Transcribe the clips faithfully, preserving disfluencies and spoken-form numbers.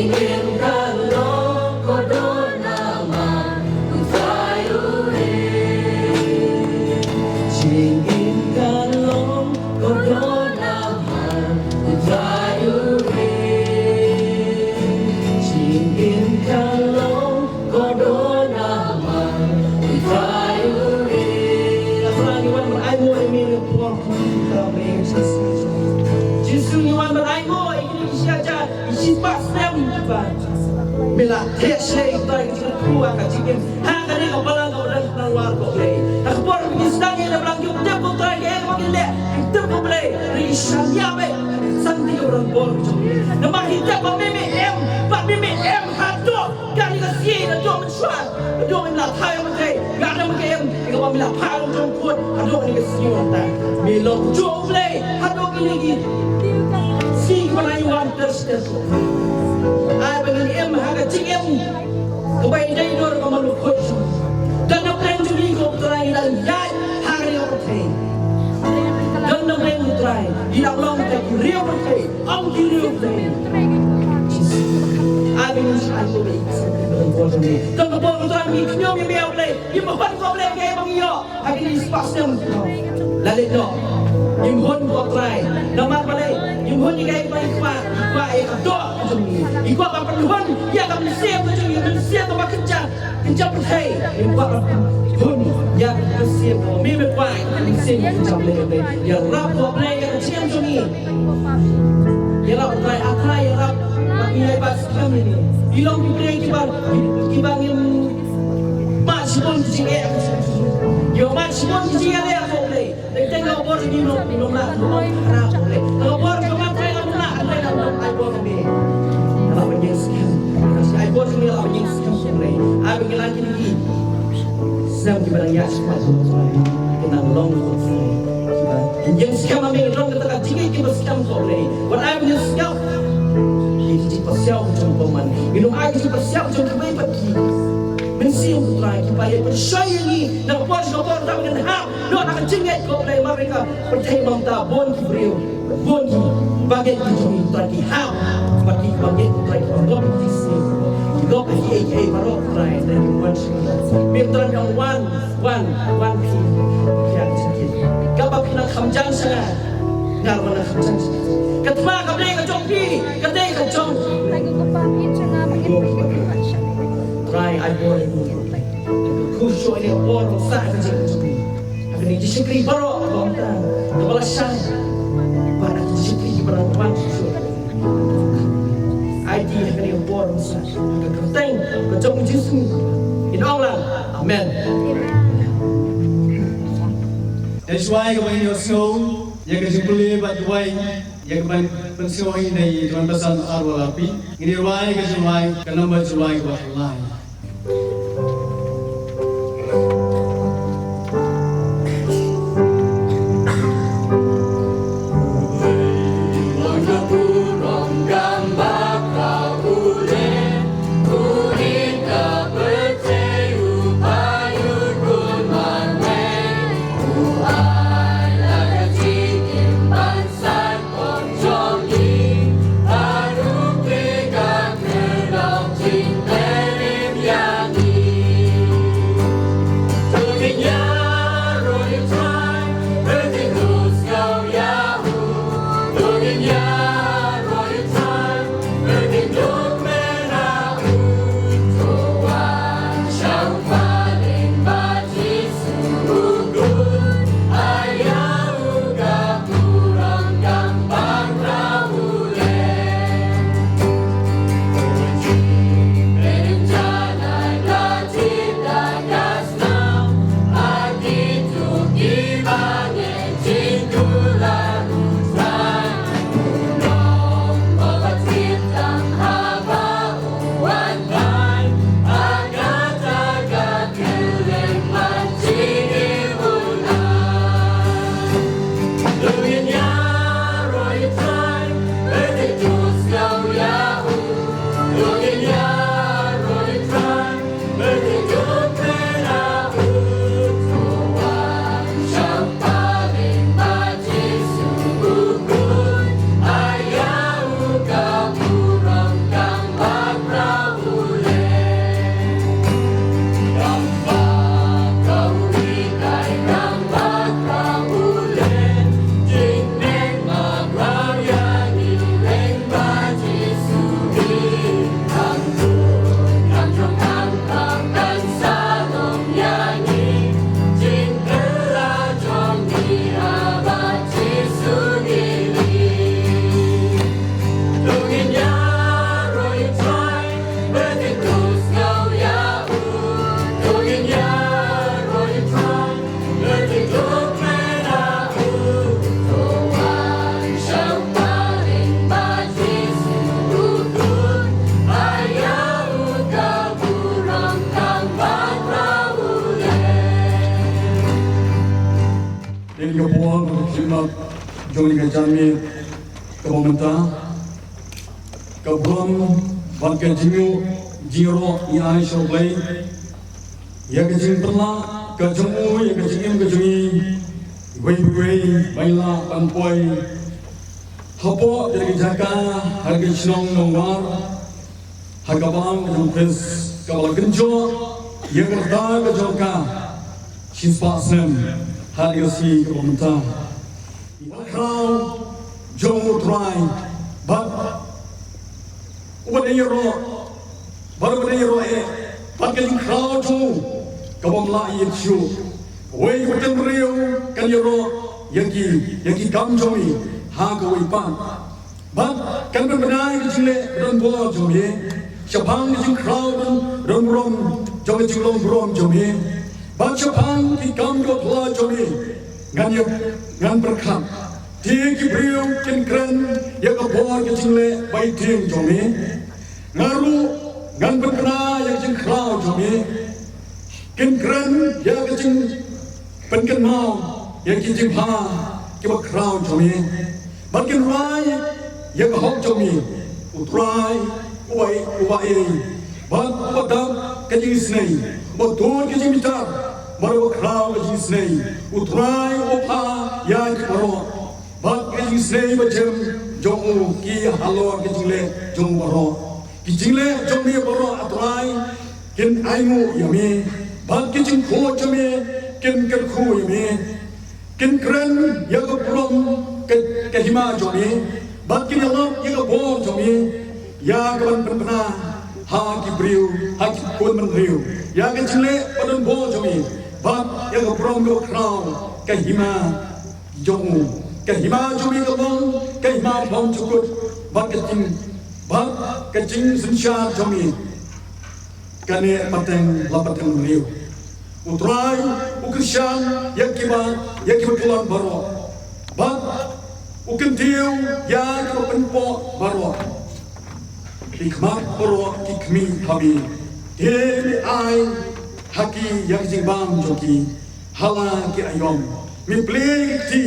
Jingim ka long ko don namar u Trai u ri. Jingim ka long ko don namar u Trai u ri. Jingim ka long ko don namar u Trai u ri. Jisu ngi wan ban ai nguh ïa kine ki shihajar, ki shispah snem kiba me la theh sha ïa ki Trai ka jingkyrkhu ha ka jingim. Ha kane ka balang kaba dang tang war ko Blei. Ha ka por ba ki sdang ïa la balang kim tip ko Trai kaei kaba kin leh, kim tip ko Blei. Hynrei ki shaniah beit. San ti ka balang bor jong me. Namar hi tip ba me me em, ba me me em haduh kane ka sngi, haduh mynshuwa. Haduh ngim lah thaw ïa pyrthei, nga dang ba ka em ïa kaba me la phah long jong khun. Haduh kane ka sngi mynta me long jong U Blei. Haduh kine ki sngi kiba la ïa wan ter ter. Ai ba ngin im ha ka jingim kaba ïadei dur ka maluk khuid. Don na pdeng jong ngi ko Trai, ngi dang ïaid ha kane ka pyrthei. Don na pdeng ko Trai, ngi dang long ka ki riew pyrthei. Ong ki riew pyrthei. Ai ba ngin sa ai ko Blei. Don ka bor ko Trai, ngi khñium ïa me ko Blei. Ngi mohon ko Blei kaei ba ngi ïoh ha kine ki spah snem la leit noh. Ngim hun ko Trai namar balei? Ngim hun ïa kaei ba ngi kwah. Ngi kwah ïa ka doh ka jong ngi. Ngi kwah ban pynhun ïa ka mynsiem ka jong ngi, mynsiem kaba kynja, kynja pyrthei. Ngim kwah ban pynhun ïa ka mynsiem kaba me me kwah, ïa ka mynsiem kaba kynja pyrthei. Ïarap ko Blei ïa ka jingim jong ngi. Ïarap Trai, ah Trai ïarap. Ba ngi ïai bat skhem ïa ngi. Ngi long ki briew kiba, kiba ngim mad shibun ki jingeh. Ngi mad shibun ki jingeh ïa ko Blei. Teng teng ka bor jong ngi ngim lah, ngim lah khara ko Blei. Ka bor jong ngi Trai ngam lah, Trai ngam lah, ai bor jong ngi. Nga lah ban ïeng skhem. Ai bor jong ngi, nga lah ban ïeng skhem ko Blei. Ai ba ngi lah kine ki snem kiba dang ïaid shakhmat ko Trai. Kin nang long ko Trai. Kiba kin ïeng skhem ha me, kin long kata ka jingngeit kiba skhem ko Blei. Wat ai ba ngin sngap ïa ki jingpyrshah jong ko man. Ngin ym ai ki jingpyrshah jong kiwei pat ki mynsiem ko Trai kiba ïa pyrshah ïa ngi. Na ka por sha ka por Trai ba ngin hap. Noh na ka jingngeit ko Blei, mar ka pyrthei mynta bun ki briew, bun ki bangeit ki jong ngi Trai ki hap bad ki bangeit ko Trai ki bangeit ki sniew, ki dok ki ei ki ei baroh Trai, Trai ki wan sha ngi. Me Trai me ong wan, wan, wan phi, phi ïa ka jingngeit. Kaba phi nang kham jan sha nga, nga ruh nang kham jan sha phi. Ka thma kam dei ka jong phi, ka dei ka jong Trai. Ai bor ïa ngi. Kyrkhu shuh ïa ka bor ban sah ka jingim jong ngi. Ha kane ka jingshakri baroh ba mynta kaba la shai. Bad ha ka jingshakri kiba la wan shuh shuh. Ai ti ha kane ka bor ban sah ha ka kyrteng ka jong u Jisu. Ngin ong lang. Amen. Ïa shuwa ïa kaba ngin ïohsngew ïa ka jingpule bad duwai ïa kaba pynsngew ïa i Reverend Pastor Arwal Arpi, ngin ïa rwai ïa ka jingrwai, ka number jingrwai kaba lai. jong ka janmiet kaba mynta, ka burom bad ka jingïaroh jingïaroh ngi ai sha U Blei ïa ka jingpynlah ka jong u ïa ka jingim ka jong ngi, iwei pa iwei ba ngi lah ban poi hapoh ka jaka ha ka shnong Nongwar, ha ka balang ka jong Khrist kaba la kynjoh ïa ka rta ka jong ka shispah snem ha ka sngi kaba mynta. Ba khraw jong U Trai bad uba dei ïaroh bad uba dei ïaroh eh bad ka jingkhraw jong u kaba ym lah ïit shuh. Kawei ka pateng briew kan ïaroh ïa ki ïa ki kam jong i ha kawei pat. Bad kan pynbna ïa ka jingleh ka donbor jong me shaphang ka jingkhraw don burom jong ka jinglong burom jong me. Bad shaphang ki kam kiba phylla jong me ngan ïa ngan pyrkhat. Te ki briew kin kren ïa ka bor ka jingleh ba ïeit jong me. Nga ruh ngan pynbna ïa ka jingkhraw jong me. Kin kren ïa ka jingpynkynmaw ïa ki jingbha kiba khraw jong me. Bad kin rwai ïa ka hok jong me. U Trai uba uba ei bad uba dap ka jingisynei, uba tur ka jingbitar bad uba khraw ka jingisynei. U Trai uba pha ïa ki baroh bad ka jingisynei ba jem jong u ki halor ka jingleh jong u baroh. Ki jingleh jong me baroh, A Trai, kin ainguh ïa me bad ki jingkhuid jong me kin kyrkhu ïa me. Kin kren ïa ka burom ka, ka hima jong me bad kin ïalap ïa ka bor jong me, ïa ka ban pynbna ha ki briew, ha ki khun bynriew, ïa ka jingleh ba donbor jong me bad ïa ka burom kaba khraw ka hima jong u, ka hima jong me ka long ka hima phlang jukut bad ka jing bad ka jingsynshar jong me. Kane pateng la pateng briew. U Trai u kyrshan ïa kiba ïa kiba tulon baroh bad u kyntiew ïa kiba pynpoh baroh. Ki khmat baroh ki khmih ha me. Te me ai ha ki ïa ki jingbam jong ki ha la ki aïom. Me plie ïa ki kti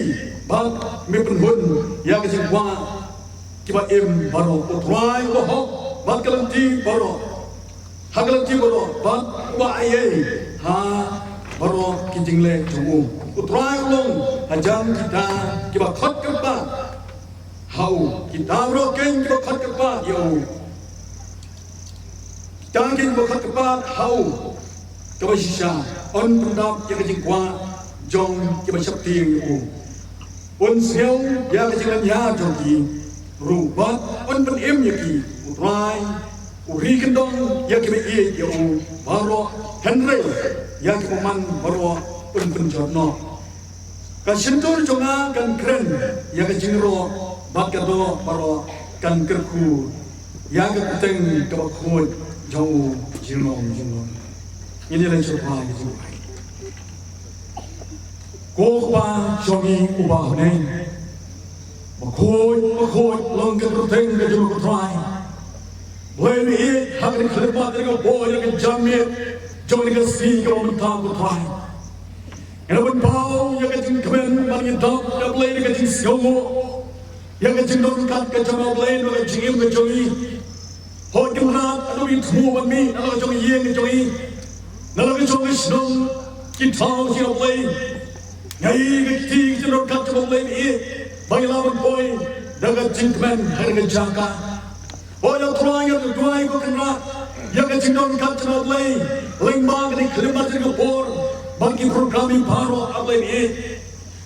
bad me pynhun ïa ki jingkwah kiba im baroh. U Trai uba hok bad ka lynti baroh, ha ka lynti baroh bad uba aiei ha baroh ki jingleh jong u. U Trai u long hajan kita kiba khot kyrpad ha u, kita baroh keiñ kiba khot kyrpad ïa u. Kita keiñ kiba khot kyrpad ha u kaba shisha un pyndap ïa ka jingkwah jong kiba sheptieng ïa u. Un sngew ïa ka jinglynñiar jong ki ruh bad un pynim ïa ki. U Trai u ri kyndong ïa kiba ïeit ïa u baroh, hynrei ïa kiba man baroh un pynjot noh. Ka shyntur jong nga kan kren ïa ka jingïaroh bad ka doh baroh kan kyrkhu ïa ka kyrteng kaba khuid jong u jinglong jinglong. Ngin ïa leit sha U Trai ka jingduwai. Ko Kpa jong ngi uba ha bneng, bakhuid bakhuid long ka kyrteng ka jong me ko Trai. Blei me ïeit, ha kane ka khyllipmat ka bor ïa ka janmiet jong kane ka sngi kaba mynta ko Trai. Ngi la pynpaw ïa ka jingkmen bad ngi dap, ko Blei, ïa ka jingsngewnguh ïa ka jingdon ryngkat ka jong me, Blei, na ka jingim ka jong ngi. Hooid, Kynrad, haduh ngi thmu ban mih na la ka jong ka ïing ka jong ngi, na la ka jong ka shnong, ki thaw jong ngi, Blei. Nga ïohi ka kti ka jingdon ryngkat jong me, Blei, ba ngi lah ban poi da ka jingkmen ha kane ka jaka. Hooid, A Trai, nga duwai, ko Kynrad, ïa ka jingdon ryngkat jong me, Blei, lyngba kane ka khyllipmat ka por bad ki program baroh, A Blei,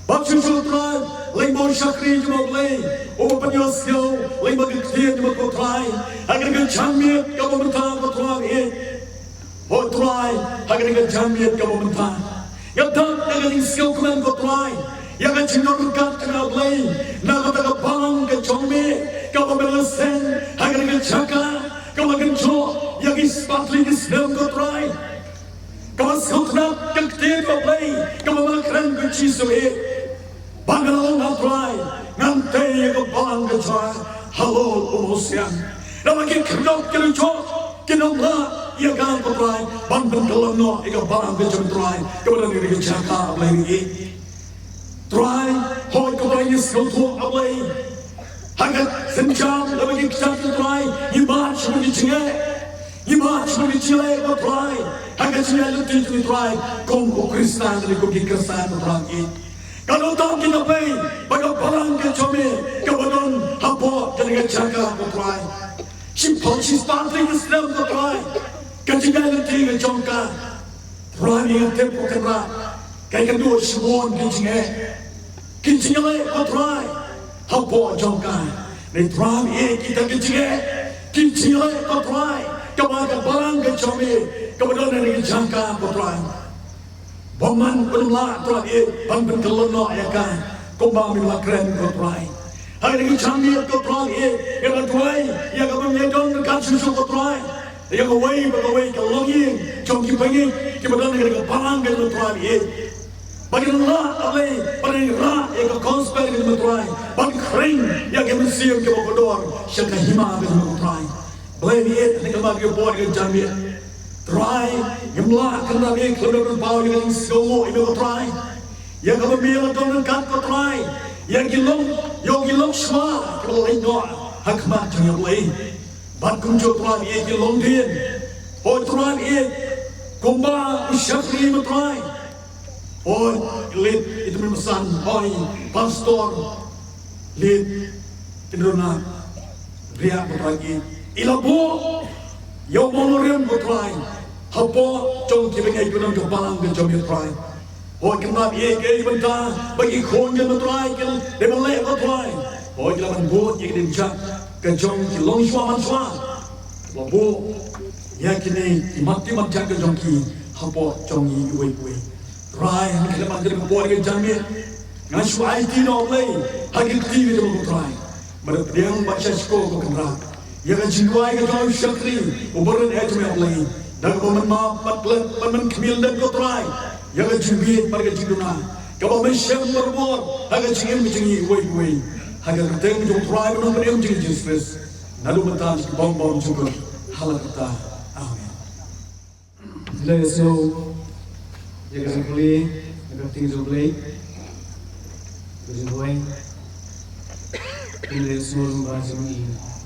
Bad shuh shuh, Trai, lyngba u shakri jong me, Blei, uba pynïohsngew lyngba ka ktien jong me, ko Trai, ha kane ka janmiet kaba mynta, ko Trai, eh. O Trai, ha kane ka janmiet kaba mynta, nga dap da ka jingsngewkmen, ko Trai, ïa ka jingdon ryngkat jong me, Blei, na kata ka balang ka jong me kaba me la seng ha kane ka jaka kaba kynjoh ïa ki spah tylli ki snem, ko Trai. Kaba sngewtynnat ka ktien, ko Blei, kaba me la kren, ko Jisu, eh. Ba nga la ong, A Trai, ngan tei ïa ka balang ka jong me halor u mawsiang. Namar ki khyrdop ki la jop, kim lah ïa ka, ko Trai, ban pynkylla noh ïa ka balang ka jong me, Trai, kaba don ha kane ka jaka, Blei, eh. Trai, hooid ko Trai ngi sngewthuh A Blei. Ha ka sienjam lem bad ki kjat ko Trai, ngi mad sha ki jingeh. Ngi mad sha ki jingeh ko Trai. Ha ka jingïaid lynti ko Trai, kum u Khristan lane kum ki Khristan ko Trai. Ka donkam ki na pei, ba ka balang ka jong me, kaba don hapoh kane ka jaka ko Trai. Shiphew, shispah tylli ki snem ko Trai. Ka jingïaid lynti ka jong ka. Trai ngi tip ko Kynrad. Ka ïakynduh shibun ki jingeh. Ki jingeh ko Trai. Hapoh jong ka. Ngi Trai ngi kita ki jingeh. Ki jingeh ko Trai. Kaba ka balang ka jong me. Kaba don ha kane ka jaka ko Trai. Bymman u ym lah Trai eh, ban pynkylla noh ïa ka. Kumba me la kren ko Trai. Ha kane ka jingmut ko Trai eh, ïa ka duwai, ïa ka bym ïa don ka shuh shuh ko Trai. Ïa kawei pa kawei ka longïing jong ki bangeit kiba don ha kane ka balang ko Trai eh. Ba kin lah A Blei, ba kin rah ïa ka gospel ko Trai. Ban khring ïa ka mynsiem kaba kordor sha ka hima ko Trai. Blei me eh, ha kane ka por ka jingmut. Trai, ngim lah Kynrad eh, khlem da pynpaw ïa ka jingsngewnguh ïa me ko Trai. Ïa kaba me la don ryngkat ko Trai. Ïa ki long, ïa ki long shuwa, kiba la leit noh ha khmat jong ïa Blei. Bad kumjuh Trai ïa ki longdien. Hooid Trai ïa kumba u shakri me Trai. Hooid, leit i tymmen basan, hooid, pastor, leit i duna, riak ko Trai i. I la buh ïa u memoriam ko Trai. Hapoh jong ki bangeit ki nong ka balang ka jong me Trai. Hooid, Kynrad ïa ka bynta ba ki khun jong me Trai kin dei ban leh ko Trai. Hooid, la ban bud ïa ka diengjak ka jong ki longshuwa manshuwa. La buh ïa kine ki mat ti mat jak ka jong ki hapoh jong ngi iwei iwei. Trai, ha kane ka por ka jingmut. Nga shu aiti noh Blei ha ki kti ka jong ko Trai. Bad pdiang bad sha shkor ko Kynrad. Ïa ka jingduwai ka jong u shakri, u barit eh jong me Blei. Da kaba mynmap bad klet bad mynkhmih lyndet ko Trai. Ïa ka jingbieit bad ka jingduna. Kaba me shem barabor ha ka jingim ka jong ngi iwei iwei. Ha ka kyrteng jong u Trai bad u Nongpynim jong ngi Jisu Khrist. Naduh mynta sha ki bym bym jukut. Ha la katta. Amen. Ngi la ïohsngew ïa ka jingpule na ka ktien jong U Blei. Ka jingduwai. Ngi la ïohsngew ruh ba jong i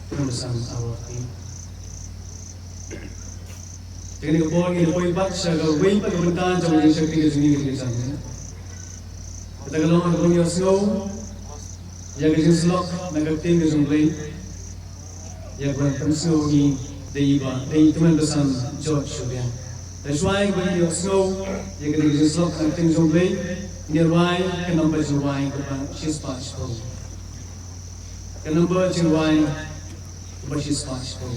Tymmen Basan Arwah Kti. Te kane ka por ngi la poi pat sha kawei pat ka bynta jong ka jingshakri ka jong ngi ka jingshakri. Kata ka long ha kaba ngi ïohsngew ïa ka jingsyllok na ka ktien ka jong U Blei. Ïa kaban pynsngew ngi dei i Bah, dei i Tymmen Basan George Shubiang. Te shuwa ïa kaban ïohsngew ïa kane ka jingsyllok na ka ktien jong U Blei, ngin rwai ka number jingrwai kaba shispah shiphew. Ka number jingrwai kaba shispah shiphew.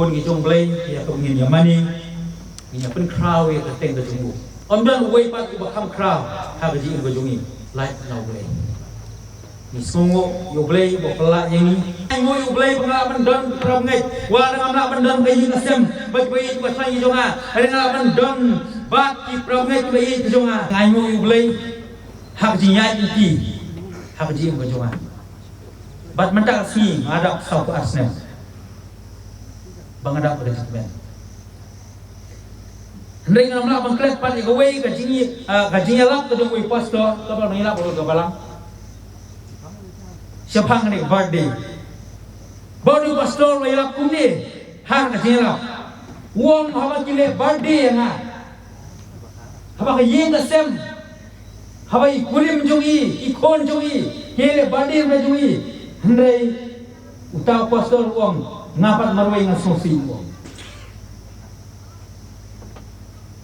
Ngi jong Blei ïa ka ngin ïa mane, ngin ïa pynkhraw ïa ka teng ka jong u. Ym don uwei pat uba kham khraw ha ka jingim ka jong ngi, lait na u Blei. Ngi sngewnguh ïa u Blei ba u kylla ïa ngi. Ngi sngewnguh ïa u Blei ba nga lah ban don ki para bangeit. Wat la ngam lah ban don ka ïing ka sem bad kiba ïeit kiba khlaiñ ki jong nga, hynrei nga lah ban don bad ki para bangeit kiba ïeit ki jong nga. Nga sngewnguh ïa u Blei ha ka jingïaid lynti ha ka jingim ka jong nga. Bad mynta ka sngi nga dap sawphew ar snem ba nga dap ha ka jingkmen. Hynrei ngam lah ban klet pat ïa kawei ka jing, ah, ka jingïalap ka jong uwei u pastor kaba u nang ïalap ha ka balang. Shaphang kane ka birthday. Bad uwei u pastor u la ïalap kumne ha ka jingïalap. U ong haba ki leh birthday ïa nga, haba ka ïing ka sem, haba i kurim jong i, i khun jong i ki leh birthday na jong i, hynrei uta u pastor u ong, nga pat marwei nga sngewsih, u ong.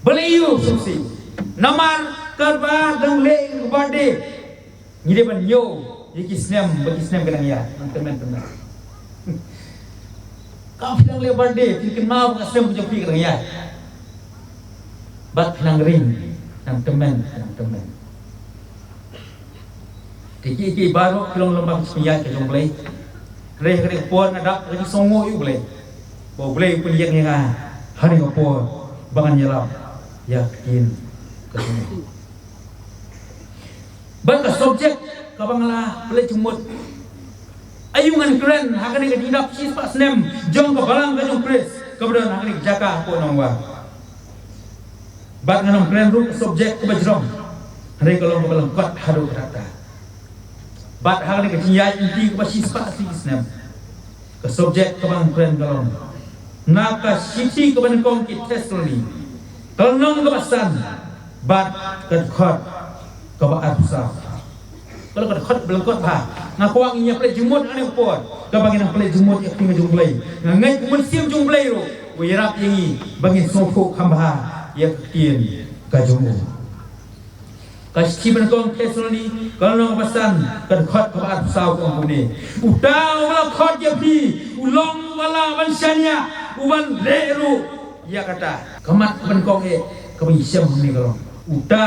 Balei u sngewsih? Namar katba dang leh ka birthday, ngi dei ban ñiew ïa ki snem bad ki snem ki nang ïaid, nang tymmen tymmen. Ka phi nang leh birthday, phi kynmaw ka snem ka jong phi ka nang ïaid. Bad phi nang ring, nang tymmen, nang tymmen. Te kiei kiei baroh ki long lyngba ka jingïaid ka jong u Blei. Hynrei ha kane ka por nga dap ka jingsngewnguh ïa u Blei ba u Blei u pynïeng ïa nga ha kane ka por ba ngan ïalap ïa ka ktien ka jong u. Bad ka subject kaba nga la pynleit jingmut, aïu ngan kren ha kane ka jingdap shispah snem jong ka Balang ka jong u Khrist kaba don ha kane ka jaka hapoh Nongwa. Bad ngan ym kren ruh ka subject kaba jrong, hynrei ka long kaba lyngkot haduh katta. Bad ha kane ka jingïaid lynti kaba shispah shi snem, ka subject kaba ngan kren ka long na ka shithi kaba nyngkong ki Thessaloni, ka lynnong kaba san bad ka dkhot kaba arphew saw. Ka long ka dkhot ba lyngkot bha. Nga kwah ngin ïa pynleit jingmut ha kane ka por kaba ngin nang pynleit jingmut ïa ka ktien ka jong u Blei. Nga ngeit u Mynsiem jong u Blei ruh u ïarap ïa ngi ba ngin sngewthuh kham bha ïa ka ktien ka jong u. Ka shithi ba nyngkong Thessaloni, ka lynnong kaba san, ka dkhot kaba arphew saw ka ong kumne: Uta uba la khot ïa phi u long uba lah ban shaniah, u ban leh ruh ïa kata. Ka mat kaba nyngkong eh kaba ngi shem hangne ka long: Uta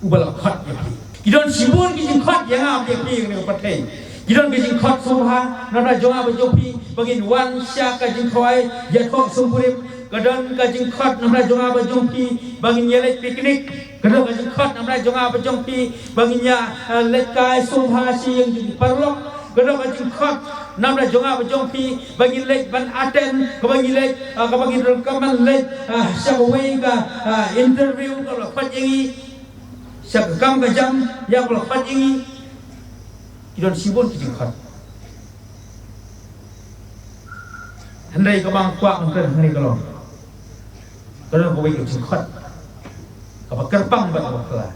uba la khot ïa phi. Ki don shibun ki jingkhot ïa nga bad ïa phi ha kane ka pyrthei. Ki don ki jingkhot sngewbha namar jong nga bad jong phi ba ngin wan sha ka jingkhawai ïathoh sngewbha. Ka don ka jingkhot namar jong nga bad jong phi ba ngin ïaleit picnic. Ka don ka jingkhot namar jong nga bad jong phi ba ngin ïa, eh, leit kai sngewbha sha ïing jong ki paralok. Ka don ka jingkhot namar jong nga bad jong phi ba ngin leit ban attend, kaba ngin leit, eh, kaba ngin donkam ban leit, eh, sha kawei ka, eh, interview kaba la khot ïa ngi. Sha ka kam ka jam ïa kaba la khot ïa ngi. Ki don shibun ki jingkhot. Hynrei kaba nga kwah ban kren hangne ka long, ka long kawei ka jingkhot kaba kyrpang bad kaba phylla.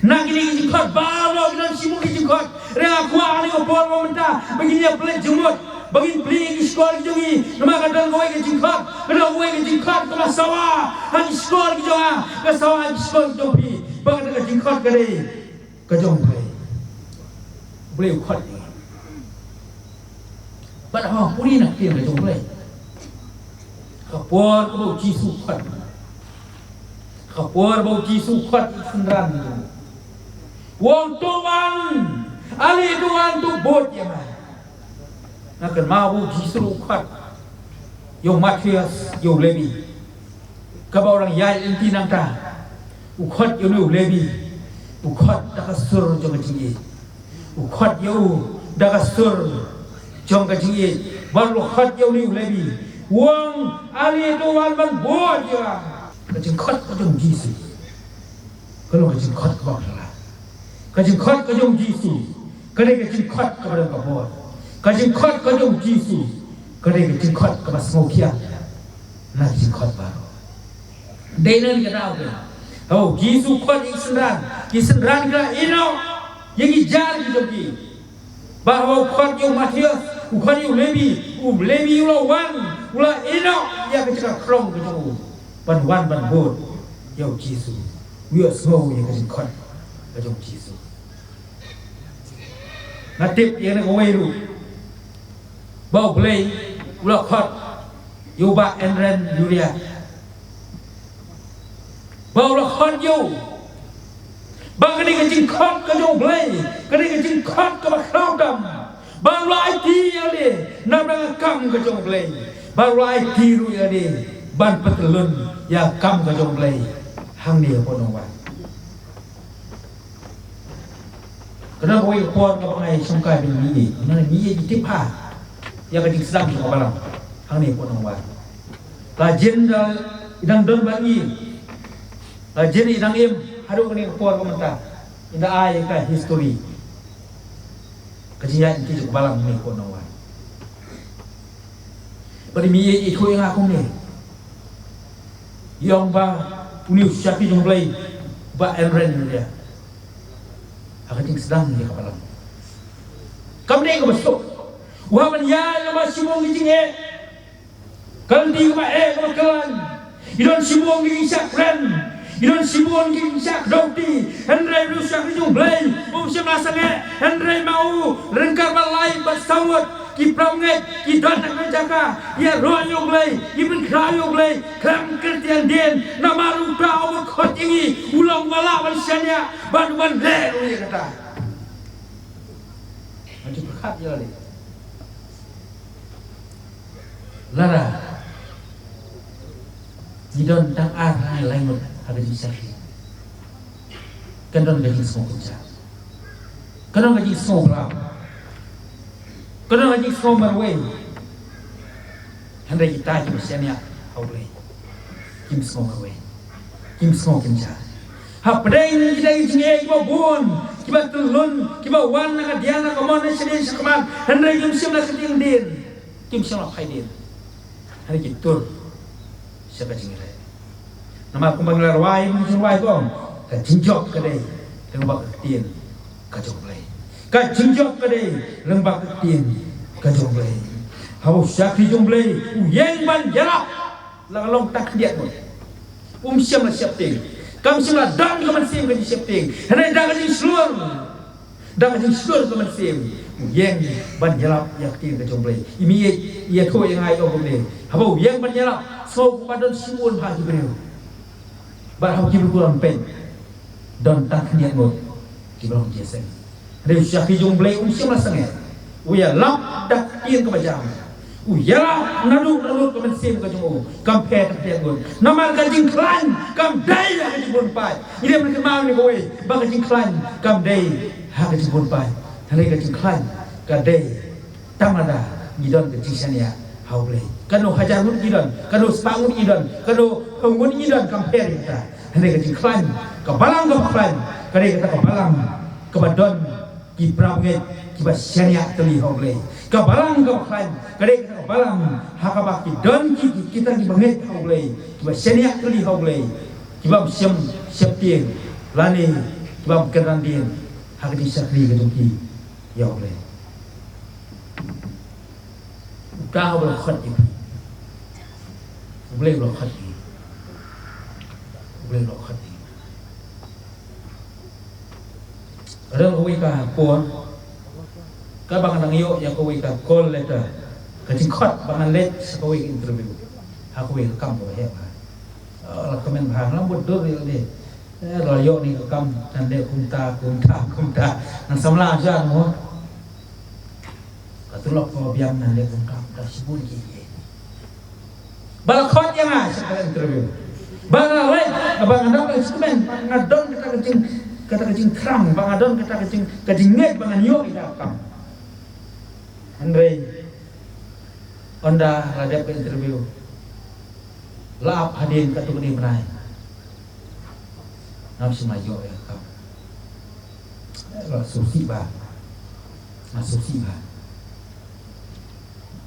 Na kine ki jingkhot baroh, ki don shibun ki jingkhot. Hynrei nga kwah hangne ka por ba mynta ba ngin ïa pynleit jingmut, ba ngin plie ïa ki shkor ki jong ngi. Namar ka don kawei ka jingkhot, ka don kawei ka jingkhot kaba sawa ha ki shkor ki jong nga, ka sawa ha ki shkor ki jong phi. Bad kata ka jingkhot ka dei ka jong u Blei. U Blei u khot ïa ngi. Bad haba pule na ka ktien ka jong u Blei, ka por kaba u Jisu u khot, ka por ba u Jisu u khot ïa ki synran, u ong, "To wan, ale to wan, to bud ïa nga." Nga kynmaw ba u Jisu u khot ïa u Mathaios, ïa u Lebi. Kaba u dang ïaid lynti nangta, u khot ïa une u Lebi, u khot da ka sur jong ka jingïeit. U khot ïa u da ka sur jong ka jingïeit. Bad u khot ïa une u Lebi, u ong, "Ale to wan ban bud ïa nga." Ka jingkhot ka jong u Jisu ka long ka jingkhot kaba phylla. Ka jingkhot ka jong u Jisu ka dei ka jingkhot kaba don ka bor. Ka jingkhot ka jong u Jisu ka dei ka jingkhot kaba sngewkhia na ka jingkhot baroh. Dei na kane ka daw, haba u Jisu u khot ïa ki synran, ki synran ki la ïehnoh ïa ki jar ki jong ki. Bad haba u khot ïa u Mathaios, u khot ïa u Lebi, u Lebi u la wan, u la ïehnoh ïa ka jaka khrong ka jong u ban wan ban bud ïa u Jisu. U ïohsngew ïa ka jingkhot ka jong u Jisu. Nga tip ïa kane kawei ruh, ba u Blei u la khot ïa u Bah Enren Uriah. Ba u la khot ïa u. Ba kane ka jingkhot ka jong U Blei, kane ka jingkhot kaba khraw tam. Ba u la aiti ïa lade na ka kam ka jong U Blei. Ba u la aiti ruh ïa lade ban pyntylun ïa ka kam ka jong U Blei hangne hapoh Nongwai. Ka don kawei ka por kaba nga ïa shongkai ban ïa ngi, ngi ïa tip ha ïa ka jingsdang jong ka balang hangne hapoh Nongwai. La jin da i dang don bad ngi, la jin i dang im haduh kane ka por ka mynta. Ynda ai ka history ka jingïaid lynti jong ka balang hangne hapoh Nongwai. Bad i mih i thuh ïa nga kumne. I ong ba une u shakri jong U Blei, Bah Enren Uriah, ha ka jingsdang ïa ka balang. Kam dei kaba suk. U hap ban ïaid lem bad shibun ki jingeh. Ka lynti kaba eh kaba khlaiñ. I don shibun ki jingshah kren. I don shibun ki jingshah kdew kti. Hynrei une u shakri jong U Blei um shym la sangeh. Hynrei ma u ryngkat bad lai bad saw ngut ki para bangeit ki don ha ka jaka ïaroh ïa U Blei, ki pynkhraw ïa U Blei khlem kyntiew dien. Namar uta uba khot ïa ngi u long uba lah ban shaniah bad u ban leh ruh ïa kata. Nga ju pyrkhat ïa lade. Lada ngi don tang ar, lai, lai ngut ha ka jingshakri, kan don ka jingsngew kynja, kan don ka jingsngew blam, kan don ka jingsngew marwei. Hynrei kita kiba shaniah ha U Blei kim sngew marwei, kim sngew kynja. Hapdeng kita ki jingeh kiba bun, kiba tyllun, kiba wan na ka diang na ka mon, na shadien sha khmat, hynrei kim shym la kyntiew dien, kim shym la phai dien. Hynrei ki tur sha ka jingrwai. Namar kumba ngi la rwai, ngi jingrwai, ka jingjop ka dei lyngba ka ktien ka jong U Blei. Ka jingjop ka dei lyngba ka ktien ka jong U Blei. Haba u shakri jong U Blei u ïeng ban ïarap, la ka long tang khyndiat ngut, um shym la sheptieng. Kam shym la don ka mynsiem ka jingsheptieng. Hynrei da ka jingshlur, da ka jingshlur ka mynsiem, u ïeng ban ïarap ïa ka ktien ka jong U Blei. I mih i ïathuh ïa nga, i ong kumne, haba u ïeng ban ïarap, sngew kumba don shibun bha ki briew. Bad haba ki briew ki wan peit, don tang khyndiat ngut kiba long jingïaseng. Hynrei u shakri jong U Blei um shym la sangeh. U ïalap da ka ktien kaba jam. U ïalap naduh naduh ka mynsiem ka jong u, kam pher, kam pher ngut. Namar ka jingkhlaiñ kam dei ha ka jingbun paid. Ngi dei ban kynmaw ïa kawei, ba ka jingkhlaiñ kam dei ha ka jingbun paid. Hynrei ka jingkhlaiñ ka dei tang lada ngi don ka jingshaniah ha U Blei. Kano hajar ngut ngi don, kano spah ngut ngi don, kano phew ngut ngi don, kam pher ïa kata. Hynrei ka jingkhlaiñ, ka balang kaba khlaiñ ka dei kata ka balang kaba don ki para bangeit kiba shaniah tylli ha U Blei. Ka balang kaba khlaiñ ka dei kata ka balang ha kaba ki don ki, ki, kita ki bangeit ha U Blei kiba shaniah tylli ha U Blei, kiba ym shym sheptieng lane kiba ym kynran dien ha ka jingshakri ka jong ki ïa U Blei. Uta uba la khot ïa phi. U Blei u la khot ïa phi. U Blei u la khot ïa phi. Ka don kawei ka por kaba nga dang ïoh ïa kawei ka call letter, ka jingkhot ba ngan leit sha kawei ka interview ha kawei ka kam kaba heh bha. Ah, la kmen bha, nga la mut dur ïa lade. Eh, la ïoh ne ka kam, ngan leh kumta, kumta, kumta. Ngan samla jan mo. Ka tulop kaba biang ngan leh kumta, kumta, shibun ki, ki. Ba la khot ïa nga sha ka interview. Ba nga leit, ba nga dap ka jingkmen, ba nga don kata ka jing, kata ka jingthrang, ba nga don kata ka jing, ka jingngeit ba ngan ïoh ïa ka kam. Hynrei ynda la dep ka interview, la ap hadien katto katne bnai, ngam shym la ïoh ïa ka kam. Eh, la sngewsih bha. Nga sngewsih bha.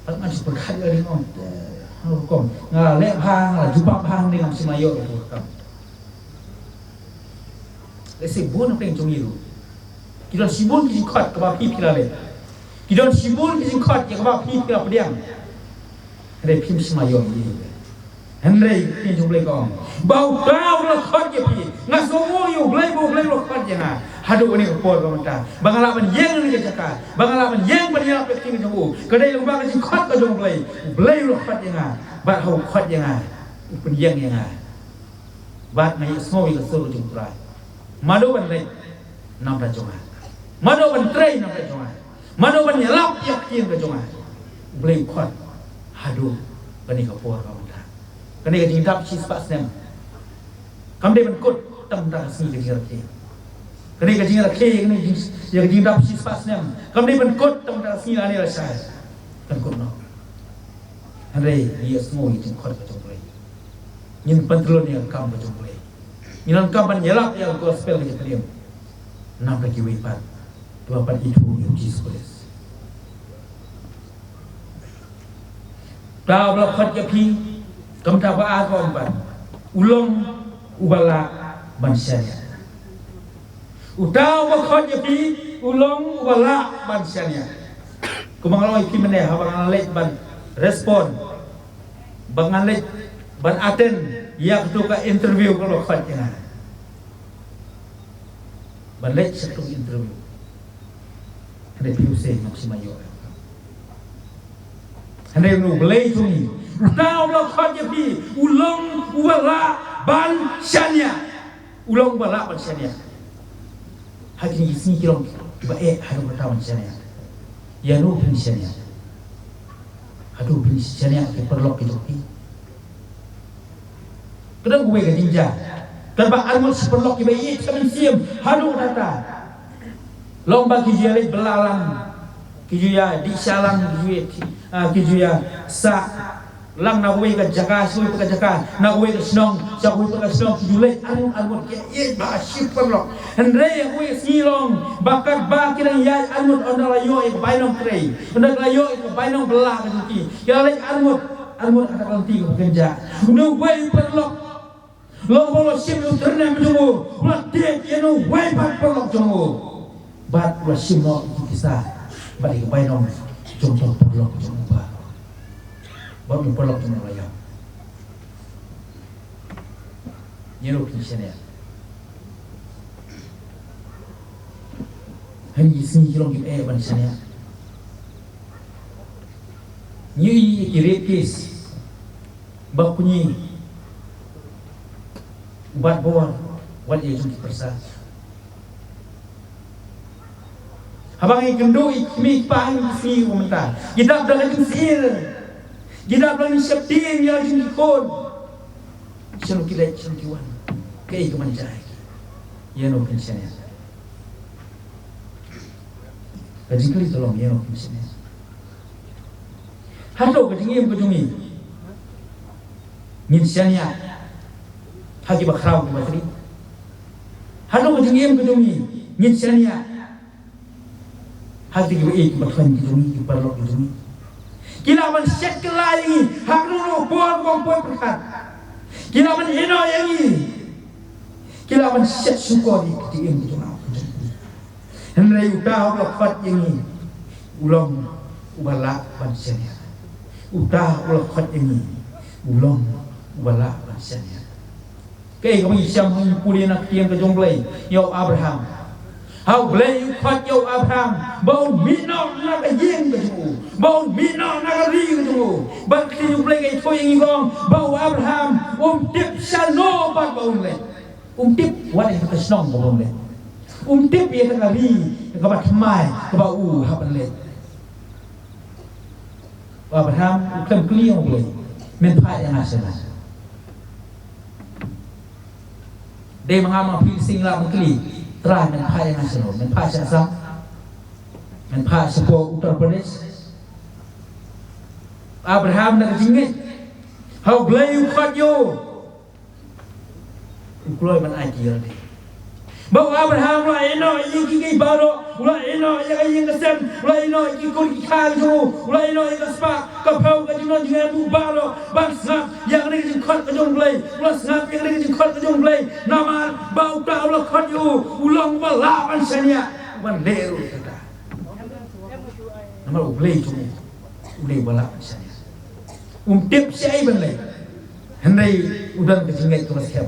Bad nga shu pyrkhat ïa ka ring, eh, ha rukom. Nga la leh bha, nga la jubab bha, hynrei ngam shym la ïoh ïa ka kam. Lehse bun hapdeng jong ngi ruh ki don shibun ki jingkhot kaba phi, phi la leh. Ki don shibun ki jingkhot ïa kaba phi, phi la pdiang. Hynrei phim shym la ïoh ïa u. Hynrei ka ktien jong U Blei ka ong ba uta u la khot ïa phi. Nga sngewnguh ïa U Blei ba U Blei u la khot ïa nga. Haduh kane ka por ba mynta ba nga lah ban ïeng ha kane ka jaka, ba nga lah ban ïeng ban ïalap ïa ka ktien ka jong u, ka dei lyngba ka jingkhot ka jong U Blei. U Blei u la khot ïa nga, bad ha u khot ïa nga u pynïeng ïa nga. Bad nga ïohsngew ïa ka sur ka jong U Trai. Mano ban leit namar jong nga? Mano ban trei namar jong nga? Mano ban ïalap ïa ka ktien ka jong nga? U Blei u khot haduh kane ka por ka mynta. Kane ka jingdap shispah snem kam dei ban kut tang da ka sngi ka jingrakhe. Kane ka jingrakhe, kane ka jing, ïa ka jingdap shispah snem kam dei ban kut tang da ka sngi lane lashai. Kan kut noh. Hynrei ngi ïohsngew ïa ka jingkhot ka jong U Blei. Ngin pyntrei ïa ka kam ka jong U Blei. Ngin ïoh kam ban ïalap ïa ka gospel ka jong U Blei. Namar kiwei pat kiba pan ithuh ïa U Jisu Khrist. Uta uba la khot ïa phi, kumta ba ar ka ong pat, u long uba lah ban shaniah. Uta uba khot ïa phi, u long uba lah ban shaniah. Kumba nga la ong ïa phi mynne, haba nga leit ban respond, ba nga leit ban attend ïa katu ka interview kaba la khot ïa nga. Ban leit sha katu ka interview. Hynrei phi u sei, nga shu ïoh. Hynrei U Blei jong ngi, uta uba la khot ïa phi, u long uba lah ban shaniah. U long uba lah ban shaniah. Ha kine ki sngi ki long kiba eh haduh katta ban shaniah. Ïano phin shaniah? Haduh phin shaniah ki paralok ki jong phi. Ka dang kawei ka jingjia. Katba arngut shi paralok kiba ïeit ka mynsiem haduh katta. Long ba ki ju ïa leit bylla lang, ki ju ïa dih sha lang, ki ju ïa, ah, ki ju ïa sah lang na kawei ka jaka sha kawei ka jaka, na kawei ka shnong sha kawei ka shnong, ki ju leit arngut arngut, ki ïeit bha shi paralok. Hynrei ha kawei ka sngi long ba katba ki dang ïaid arngut, ynda la ïoh ïa ka bainong trei, ynda la ïoh ïa ka bainong bylla ka jong ki, ki la leit arngut arngut ha ka lynti kaba kynjah. Une uwei u paralok, long ba u la shim ïa u surname jong u, u la tip ïa une uwei pat u paralok jong u. Bad u la shim noh ïa ki pisa bad ïa ka bainong jong uta u paralok jong u ba, bad une u paralok jong u la ïap. Ïano phin shaniah? Ha kine ki sngi ki long kiba eh ban shaniah. Ngi ïohi ïa ki rape case, ba kñi, u bat bor wat ïa jong ki pyrsa. Haba ngi kynduh ïa ki kmie ki kpa ha kine ki sngi kumta, ki dap da ka jingsyier, ki dap da ka jingsheptieng ïa la jong ki khun. Shano ki leit, shano ki wan? Kaei ka ban jia ïa ki? Ïano kin shaniah? Ka jingkylli ka long, ïano kin shaniah? Hato ka jingim ka jong ngi ngin shaniah ha kiba khraw kiba tring? Hato ka jingim ka jong ngi ngin shaniah ha kiba ïeit kiba thoiñ ki jong ngi, ki paralok ki jong ngi? Ki lah ban shet kylla ïa ngi ha kano kano ka por kaba poi pyrkhat. Ki lah ban ïehnoh ïa ngi. Ki lah ban shet shukor ïa ka jingim ka jong ngi. Hynrei uta uba la khot ïa ngi u long uba lah ban shaniah. Uta uba la khot ïa ngi u long uba lah ban shaniah. Kaei kaba ngi shem ha ngi pule na ka ktien ka jong U Blei ïa u Abraham? Ha U Blei u khot ïa u Abraham ba un mih noh na ka ïing ka jong u, ba un mih noh na ka ri ka jong u. Bad ka ktien U Blei ka ïathuh ïa ngi ka ong ba u Abraham um tip shano pat ba un leit. Um tip wat ïa ka shnong kaba un leit. Um tip ïa ka ri kaba thymmai kaba u hap ban leit. U Abraham u khlem kylli ïa U Blei, men phah ïa nga shano? Dei ma nga ma phi shisien lah ban kylli, Trai, men phah ïa nga shano? Men phah sha Assam? Men phah shapoh Uttar Pradesh? Abraham na ka jingngeit ha U Blei u khot ïa u, u kloi ban aiti ïa lade. Ba u Abraham u la ïehnoh ïa ki, ki baroh, u la ïehnoh ïa ka ïing ka sem, u la ïehnoh ïa ki kur ki kha jong u, u la ïehnoh ïa ka spah ka phew, ka jingdon jingem jong u baroh, ban sngap ïa kane ka jingkhot ka jong U Blei, u la sngap ïa kane ka jingkhot ka jong U Blei. Namar ba uta u la khot ïa u u long uba lah ban shaniah, ban leh ruh ïa kata. Namar U Blei jong u u dei uba lah ban shaniah. Um tip shaei ban leh. Hynrei u don ka jingngeit kaba skhem.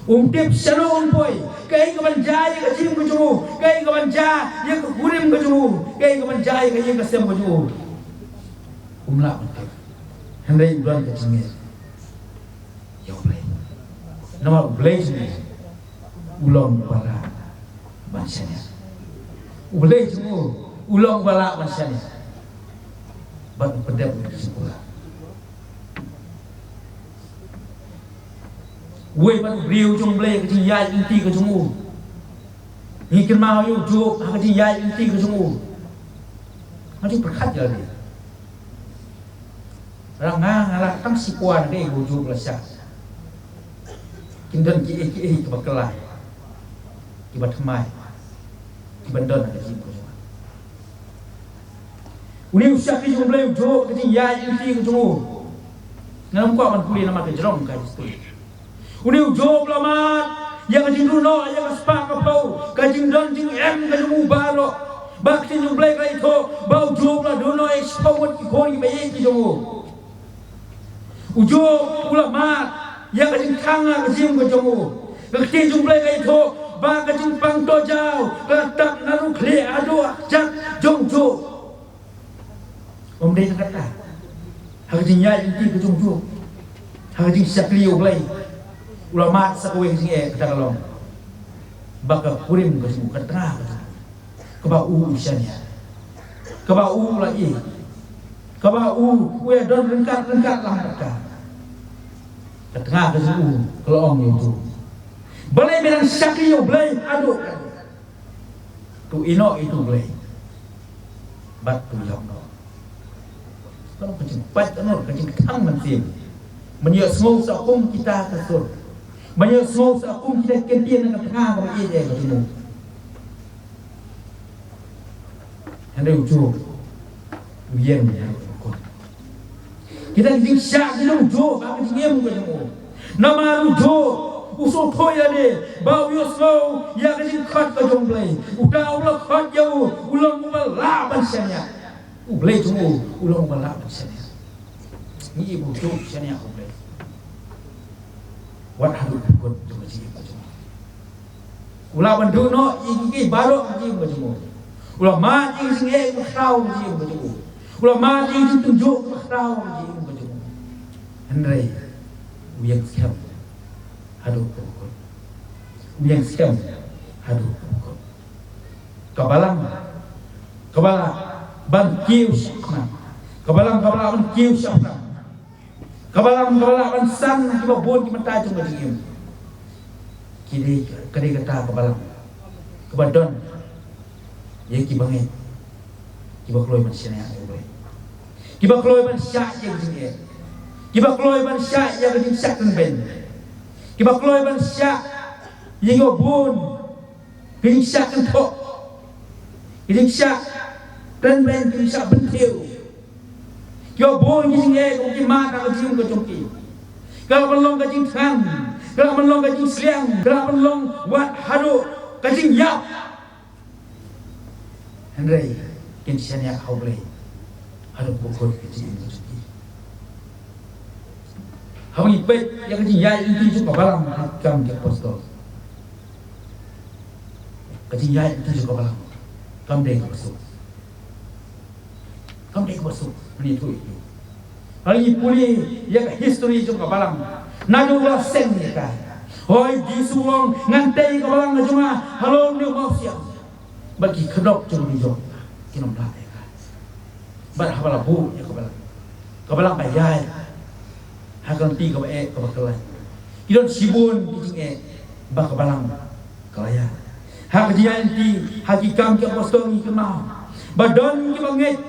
Um tip shano un poi, kaei kaban jia ïa ka jingim ka jong u, kaei kaban jia ïa ka kurim ka jong u, kaei kaban jia ïa ka ïing ka sem ka jong u. Um lah ban tip. Hynrei u don ka jingngeit ïa U Blei. Namar U Blei jong u u long uba lah ban shaniah. U Blei jong u u long uba lah ban shaniah. Bad u pyndep ïa ka jingkular. Uwei pat u briew jong U Blei ha ka jingïaid lynti ka jong u. Ngi kynmaw ïa u Job ha ka jingïaid lynti ka jong u. Nga ju pyrkhat ïa lade. Lada nga, nga lah tang shi kwah na kaei ba u Job u la shah. Kin don kiei kiei kiba kylla, kiba thymmai, kiban don ha ka jingim ka jong nga. Une u shakri jong U Blei u Job ha ka jingïaid lynti ka jong u. Ngam kwah ban pule namar ka jrong ka history. Une u Job u la mad ïa ka jingduh noh ïa ka spah ka phew, ka jingdon jingem ka jong u baroh. Bad ka ktien U Blei ka la ïathuh ba u Job u la duh noh ïa shiphew ngut ki khun kiba ïeit ki jong u. U Job u la mad ïa ka jingthang ha ka jingim ka jong u. Ka ktien U Blei ka la ïathuh ba ka jingpang tohjaw ka la tap naduh khlieh haduh ha kjat jong u Job. Ym dei tang katta. Ha ka jingïaid lynti ka jong u Job, ha ka jingshakri ïa U Blei, u la mad sa kawei ka jingeh, kata ka long ba ka kurim ka jong u, ka tnga ka jong u, kaba u u shaniah, kaba u u la ïeit, kaba u u ïadon ryngkat ryngkat lang bad ka, ka tnga ka jong u ka la ong ïa u Job, balei me dang shakri ïa U Blei haduh, to ïeh noh ïa U Blei bad to ïap noh. Ka long ka jingpait ka long ka jingthang mynsiem. Ban ïohsngew sa kum kita ka sur, ban ïohsngew sa kum kita ki kyntien na ka tnga kaba ïeit ïa ka jong u. Hynrei u Job u ïeng ïa u kot. Kita ki jingshah ki jong u Job ha ka jingim ka jong u. Namar u Job u sngewthuh ïa lade ba u ïohsngew ïa ka jingkhot ka jong U Blei. Uta u la khot ïa u u long uba lah ban shaniah. U Blei jong u u long uba lah ban shaniah. Ngi ïohi ba u Job u shaniah ha U Blei. Wat haduh ka kot jong ka jingim ka jong u. U lah ban duh noh ïa kiei kiei baroh ha ka jingim ka jong u. U la mad ïa ka jingeh kaba khraw ha ka jingim ka jong u. U la mad ïa ka jingtynjuh kaba khraw ha ka jingim ka jong u. Hynrei u ïeng skhem haduh kaba kut. U ïeng skhem haduh kaba kut. Ka balang kaba lah ban kiew shaphrang. Ka balang kaba lah ban kiew shaphrang. Ka balang kaba lah ban san ha kiba bun ki bynta jong ka jingim. Ki dei, ka dei kata ka balang kaba don ïa kiba ngeit, kiba kloi ban shaniah ïa U Blei, kiba kloi ban shah ïa ka jingeh, kiba kloi ban shah ïa ka jingshah kynbeiñ, kiba kloi ban shah ïa kiba bun ka jingshah kynthoh, ka jingshah kynbeiñ, ka jingshah bynthiew. Kiba bun ki jingeh ki mad ha ka jingim ka jong ki. Ka lah ban long ka jingthngan, ka lah ban long ka jingsliang, ka lah ban long wat haduh ka jingïap. Hynrei kin shaniah ha U Blei haduh kaba kut ka jingim ka jong ki. Haba ngi peit ïa ka jingïaid lynti jong ka balang ha Ki Kam ki Apostol, ka jingïaid lynti jong ka balang kam dei kaba suk, kam dei kaba suk. Ngi ïathuh ïa ki, haba ngi pule ïa ka history jong ka balang, naduh ba la seng ïa ka, hooid, Jisu u ong, ngan tei ïa ka balang ka jong nga halor une u mawsiang. Bad ki khyrdop jong u dujok kin ym lah ïa ka. Bad haba la buh ïa ka balang, ka balang ka ïaid ha ka lynti kaba eh, kaba kyllaiñ. Ki don shibun ki jingeh ba ka balang ka la ïaid. Ha ka jingïaid lynti ha Ki Kam ki Apostol ngi kynmaw ba don kiba ngeit,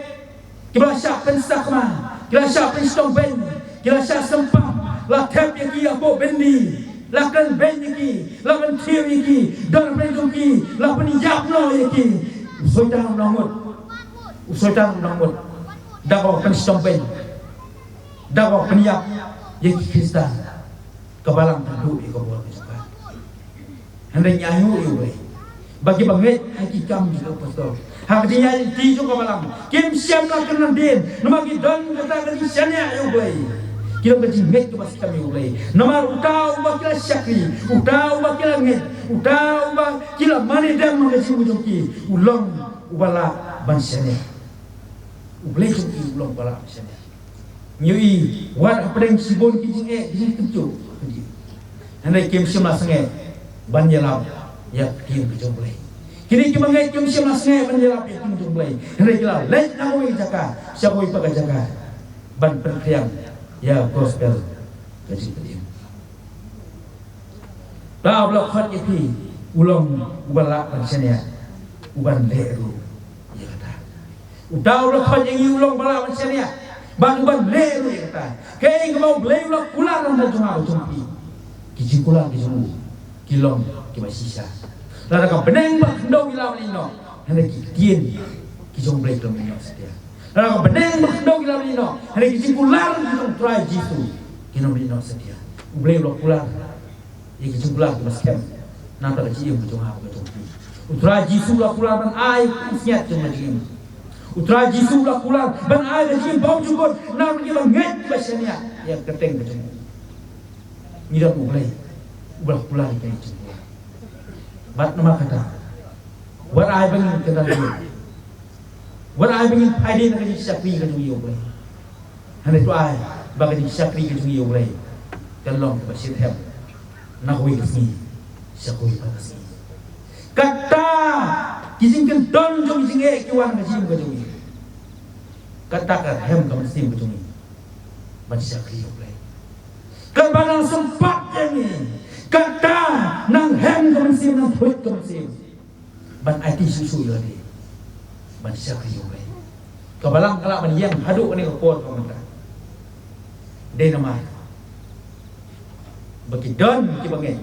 kiba la shah pynsakma, ki la shah pynshitom beiñ, ki la shah sympat, la thep ïa ki hapoh byndi, la kren beiñ ïa ki, la bynthiew ïa ki, don hapdeng jong ki, la pynïap noh ïa ki. U Soitan u nang mut, u Soitan u nang mut da kaba pynshitom beiñ, da kaba pynïap ïa ki Khristan. Ka balang ka duh ïa ka bor ka jong ka. Hynrei ngi ainguh ïa U Blei ba kiba ngeit ha Ki Kam ki Apostol, ha ka jingïaid lynti jong ka balang, kim shym la kynran dien, namar ki don kata ka jingshaniah ïa U Blei. Ki long ka jingngeit kaba skhem ïa U Blei. Namar uta uba ki la shakri, uta uba ki la ngeit, uta uba ki la mane dem ha ka jingim jong ki, u long uba lah ban shaniah. U Blei jong ki u long uba lah ban shaniah. Ngi ïohi wat hapdeng shibun ki jingeh, ki jingkynjoh, hynrei kim shym la sangeh ban ïalap ïa ka ktien ka jong U Blei. Kine kiba ngeit kim shym la sangeh ban ïalap ïa ka ktien ka jong U Blei, hynrei ki la leit na kawei ka jaka sha kawei pat ka jaka ban pynphriang ïa ka gospel ka jingpynim. Uta uba la khot ïa phi u long uba lah ban shaniah, uban leh ruh ïa kata. Uta uba la khot ïa ngi u long uba lah ban shaniah bad uban leh ruh ïa kata. Kaei kaba U Blei u la kular na ka bynta jong nga bad jong phi? Ki jingkular ki jong u ki long kiba shisha. Lada ka bneng bad ka khyndew ki la mih noh, hynrei ki ktien ki jong U Blei ki long mih noh satia. Lada ka bneng bad ka khyndew ki la mih noh, hynrei ki jingkular ki jong U Trai Jisu ki long mih noh satia. U Blei u la kular ïa ki jingkular kiba skhem na ka bynta ka jingim ka jong nga bad ka jong phi. U Trai Jisu u la kular ban ai u Kynrad jong ka jingim. U Trai Jisu u la kular ban ai ka jingim bymjukut na ka bynta kiba ngeit kiba shaniah ïa ka kyrteng ka jong u. Ngi don U Blei uba la kular ïa ki jingkular. Bad namar kata, wat ai ba ngin kynran, wat ai ba ngin phai dien na ka jingshakri ka jong ngi ïa U Blei. Hynrei to ai ba ka jingshakri ka jong ngi ïa U Blei kan long kaba shitrhem na kawei ka sngi sha kawei pat ka sngi. Kata ki jingkyndon jong ki jingeh ki wan ha ka jingim ka jong ngi. Kata ka rhem ka mynsiem ka jong ngi ban shakri ïa U Blei. Kaba nang sympat ïa ngi, kata nang rhem ka mynsiem, nang thuid ka mynsiem ban aiti shuh shuh ïa lade ban shakri ïa U Blei. Ka Balang ka lah ban ïeng haduh kane ka por ka mynta. Dei namar ba ki don kiba ngeit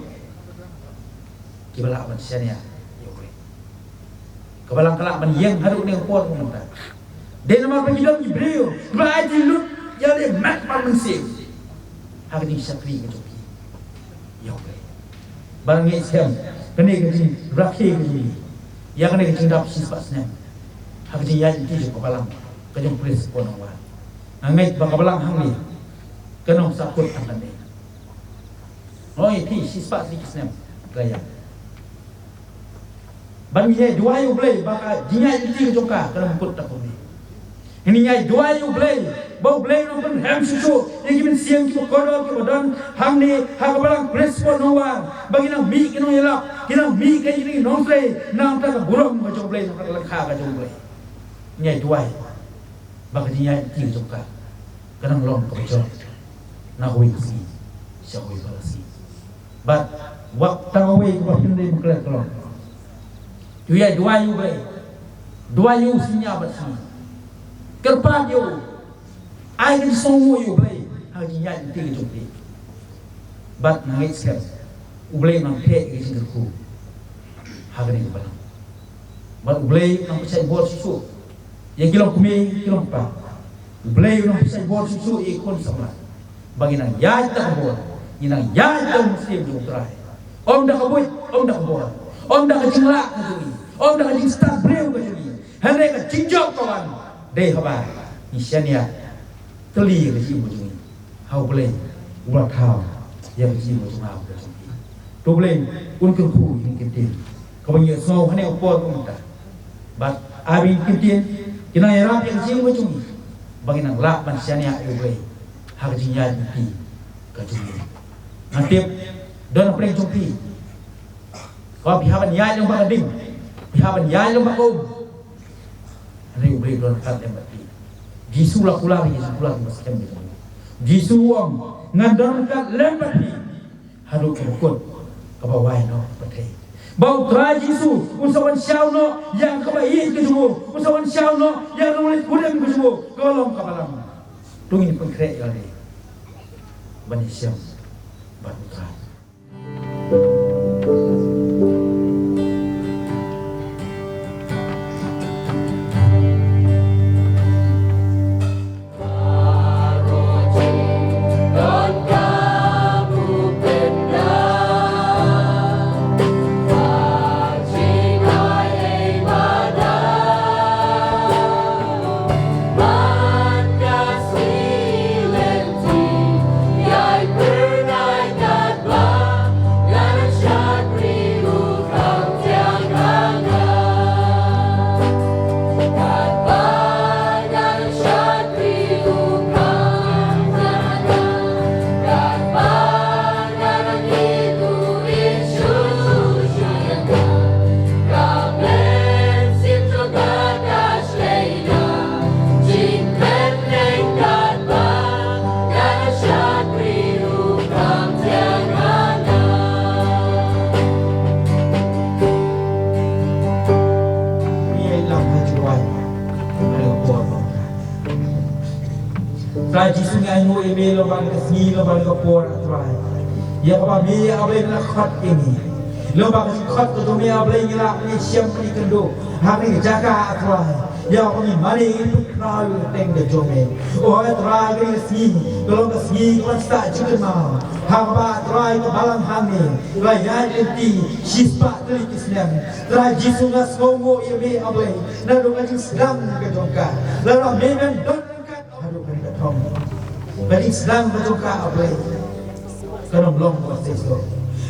kiba lah ban shaniah ïa U Blei. Ka Balang ka lah ban ïeng haduh kane ka por ka mynta. Dei namar ba ki don ki briew kiba aiti lut ïa lade met bad mynsiem ha ka jingshakri ka jong ki ïa U Blei. Ba ngeit skhem kane ka jingrakhe ka jong ngi ïa kane ka jingdap shispah snem ha ka jingïaid lynti jong ka Balang ka jong u Prince Sipon Nongwan. Nga ngeit ba ka Balang hangne kan ym sa kut tang kane. Nga ong ïa phi, shispah tylli ki snem ka la ïaid. Ban ïa duwai U Blei ba ka jingïaid lynti ka jong ka kan ym kut tang kumne. Ngin ïa duwai U Blei ba U Blei un pynrhem shuh shuh ïa ki mynsiem kiba kordor kiba don hangne ha ka Balang Prince Sipon Nongwan, ba kin nang mih ki nongïalap, kin nang mih ki nongtrei na ka bynta ka burom ka jong U Blei, na ka lyngkha ka jong U Blei. Ngin ïa duwai ba ka jingïaid lynti ka jong ka kan nang long kaba jot na kawei ka sngi sha kawei pat ka sngi. Bad wat tang kawei kaba phin dei ban klet ka long, to ïa duwai U Blei, duwai ïa U synñia bad sngi, kyrpad ïa U, ai ka jingsngewnguh ïa U Blei ha ka jingïaid lynti ka jong phi. Bad nga ngeit skhem U Blei un nang theh ïa ka jingkyrkhu ha kane ka Balang. Bad U Blei un nang pynshait bor shuh shuh ïa ki longkmie ki longkpa. U Blei un nang pynshait bor shuh shuh ïa ki khun samla ba ngin nang ïaid da ka bor, ngin nang ïaid da u Mynsiem jong U Trai. Ym da ka buit, ym da ka bor, ym da ka jinglah ka jong ngi, ym da ka jingstad briew ka jong ngi, hynrei ka jingjop ka wan dei haba ngi shaniah tylli ïa ka jingim ka jong ngi ha U Blei uba la thaw ïa ka jingim ka jong nga bad ka jong phi. To U Blei un kyrkhu ïa kine ki ktien kaba ngi ïohsngew ha kane ka por ka mynta. Bad ai ba kine ki ktien kin nang ïarap ïa ka jingim ka jong ngi ba ngin nang lah ban shaniah ïa U Blei ha ka jingïaid lynti ka jong ngi. Nga tip don hapdeng jong phi kaba phi hap ban ïaid lyngba ka ding, phi hap ban ïaid lyngba ka um. Hynrei U Blei u don ryngkat lem bad phi. Jisu u la kular ïa ki jingkular kiba skhem ïa U Blei. Jisu u ong, ngan don ryngkat lem bad phi haduh kaba kut kaba wai noh ka pyrthei. Ba U Trai Jisu un sa wan shaw noh ïa kaba ïeit ka jong u, un sa wan shaw noh ïa ka nongleit kurim ka jong u kaba long ka Balang. To ngin pynkhreh ïa lade ban ïashem bad U Trai. Trai Jisu, ngi ainguh ïa me lyngba ka sngi, lyngba ka por, A Trai. Ïa kaba me A Blei me la khot ïa ngi. Lyngba ka jingkhot ka jong me A Blei ngi lah ban ïashem ban ïakynduh ha kane ka jaka, A Trai. Ïa kaba ngi mane ngi pynkhraw ïa ka kyrteng ka jong me. O A Trai, kane ka sngi ka long ka sngi kaban sah jingkynmaw ha kaba, A Trai, ka balang hangne ka la ïaid lynti shispah tylli ki snem. Trai Jisu, nga sngewnguh ïa me A Blei naduh ka jingsdang ka jong ka. Lada me men don ryngkat haduh kane ka thong, ka jingsdang ka jong ka, A Blei, kan ym long kaba shisha.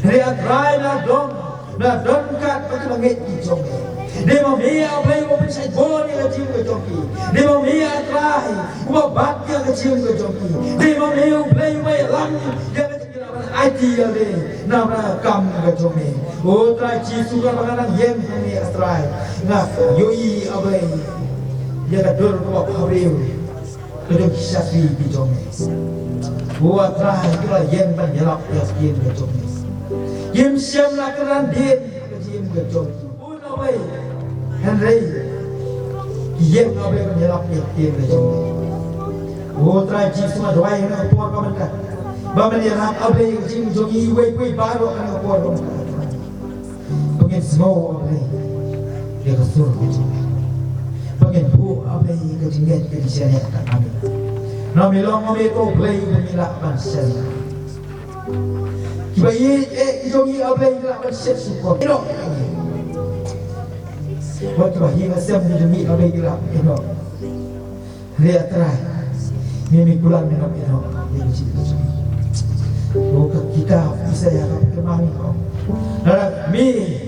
Hynrei A Trai, na don, na don ryngkat bad kiba ngeit ki jong me. Dei ma me, A Blei, uba pynshait bor ïa ka jingim ka jong ki. Dei ma me, A Trai, uba bat ïa ka jingim ka jong ki. Dei ma me, U Blei, uba ïalam ïa ka jingim, ban aiti ïa me na bynta ka kam ka jong me. O Trai Jisu, katba nga nang ïeng hangne, A Trai, nga ïohi, A Blei, ïa ka dur kaba bhabriew ka jong ki shakri ki jong me. O A Trai, ki la ïeng ban ïalap ïa ka ktien ka jong me. Kim shym la kynran dien ha ka jingim ka jong ki. O Trai, hynrei ki ïeng, A Blei, ban ïalap ïa ka ktien ka jong me. O Trai Jisu, nga duwai ha kane ka por ka mynta ba men ïarap, A Blei, ïa ka jingim jong ngi iwei pa iwei baroh ha kane ka por ka mynta. Ba ngin sngew, A Blei, ïa ka sur ka jong me. Ba ngin buh, A Blei, ïa ka jingngeit ka jingshaniah ka jong me. Namar me long, A Blei, ko Blei ba ngi lah ban shaniah. Kiba ïeit eh ki jong ngi, A Blei, ngi lah ban shet shukor. Ïa, wat kiba hi na sem ki jong ngi, A Blei, ngi lah ban ïehnoh. Hynrei A Trai, me, me kular, me ïehnoh, me ïehnoh. O, ka kitab Isaïah ka pynmih ïa ngi, ko. Lada me,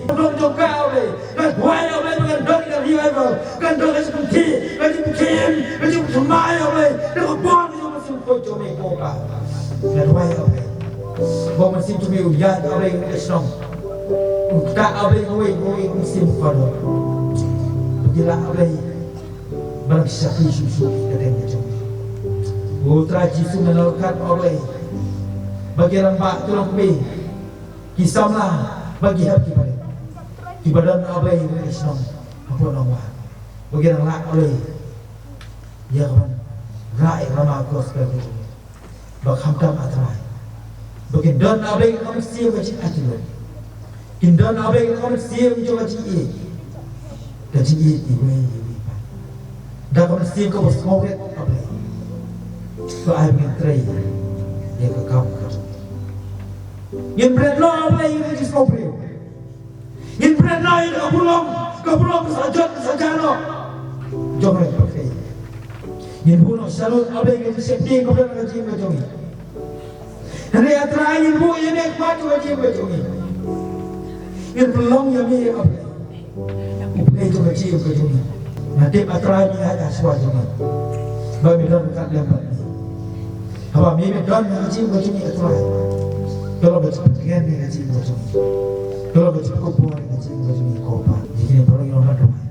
ka dong jong ka, A Blei, ka duwai, A Blei, ba kan don ka revival, kan don ka jingpynthih, ka jingpynthih, ka jingpynthymmai, A Blei, da ka bor ka jong U Mynsiem Bakhuid jong me, ko Pa. Ka duwai, A Blei, ba U Mynsiem jong me un ïaid, A Blei, ha ka shnong. Un ktah, A Blei, kawei kawei u mynsiem, ko Pa. Ba ki lah, A Blei, ban shakri shuh shuh ïa ka kyrteng ka jong me. O Trai Jisu, nga nang ryngkat, A Blei, bad ki rangbah, ki longkmie, ki samla bad ki hep ki barit kiba don, A Blei, ha ka shnong hapoh Nongwah, ba kin nang lah, A Blei, ïa ka ban rah ïa ka rama gospel ka jong me. Ba khamtam, A Trai, ba kin don, A Blei, ka mynsiem ka jingaiñ jong me. Kin don, A Blei, ka mynsiem jong ka jingïeit, ka jingïeit iwei ïa iwei pat. Da ka mynsiem kaba sngewrit, A Blei, to ai ba ngin trei ïa ka kam ka jong me. Ngin bret noh, A Blei, ïa ka jingsngewbriew. Ngin bret noh ïa ka burom, ka burom ka sa jot, ka sa jah noh jong ka pyrthei. Ngin buh noh sha lut, A Blei, ka jingsheptieng kaba don ha ka jingim ka jong ngi. Hynrei, A Trai, ngin buh ïa me khmat jong ka jingim ka jong ngi. Ngin pynlong ïa me, A Blei, U Blei jong ka jingim ka jong ngi. Nga tip, A Trai, me ïaid ha shuwa jong ngi. Ba me don ryngkat lem bad ngi. Haba me, me don ha ka jingim ka jong ngi, A Trai, ka long ka jingpyntngen ïa ka jingim ka jong ngi. Ka long ka jingkupbor ïa ka jingim ka jong ngi, ko Pa. Ïa kine baroh ngi ong, nga duwai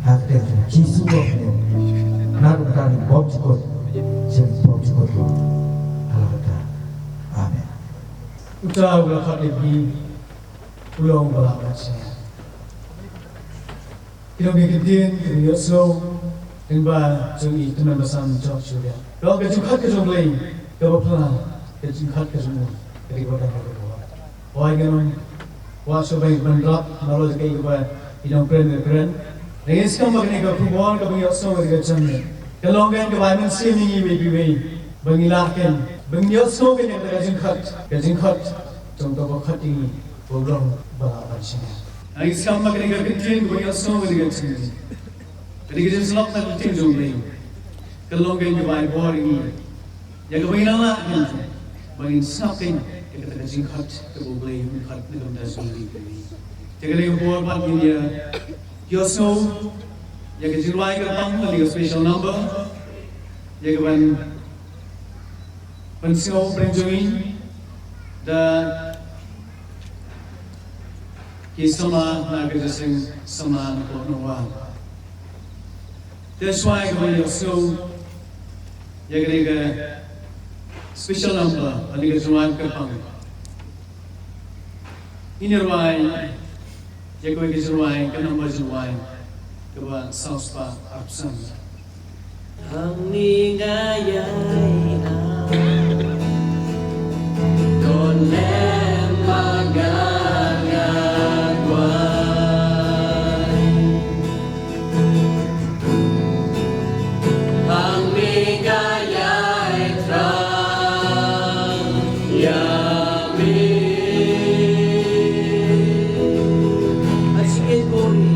ha ka kyrteng jong U Jisu, ko Pa. Naduh mynta, bymjukut, sha bymjukut, ko. Ha la kata. Amen. Uta uba la khot ïa phi u long uba la ban shaniah. Ki long ki ktien kiba ïohsngew lyngba jong i Tymmen Basan George Shuria. Ka long ka jingkhot ka jong U Blei kaba phylla, ka jingkhot ka jong u ka dei kaba don kaba bor. Hooid, ngan ym kwah shuh ban rap nalor jong kaei kaba i nongkren ka kren. Ngi sngewthuh ba kane ka khubor kaba ngi ïohsngew ka dei ka jong me. Ka long kaei kaba ai mynsiem ïa ngi iwei pa iwei ba ngin lah kein ban ïohsngew kein ïa kata ka jingkhot, ka jingkhot jong uta uba khot ïa ngi, uba long uba lah ban shaniah. Ngi sngewthuh ba kane ka ktien kaba ngi ïohsngew ka dei ka jong me. Ka dei ka jingsyllok na ka ktien jong U Blei. Ka long kaei kaba ai bor ïa ngi, ïa kaba ngin nang lah kein ba ngin sngap kein ïa kata ka jingkhot kaba U Blei un khot na ka bynta jong ngi. Te ka dei ka por ba ngin ïa ïohsngew ïa ka jingrwai kyrpang, ka dei ka special number, ïa kaban pynsngew pyrshah jong ngi da ki samla na ka jingïaseng samla na ka Nongwah. Te shuwa ïa kaban ïohsngew ïa kane ka special number, kane ka jingrwai kyrpang, ngin ïa rwai ïa kawei ka jingrwai, ka number jingrwai kaba saw spah arphew san. Hangne nga ïai ai. Don lem ma nga nga kwai. Hangne nga ïai Trai ïa me. Ha jingïeit buri.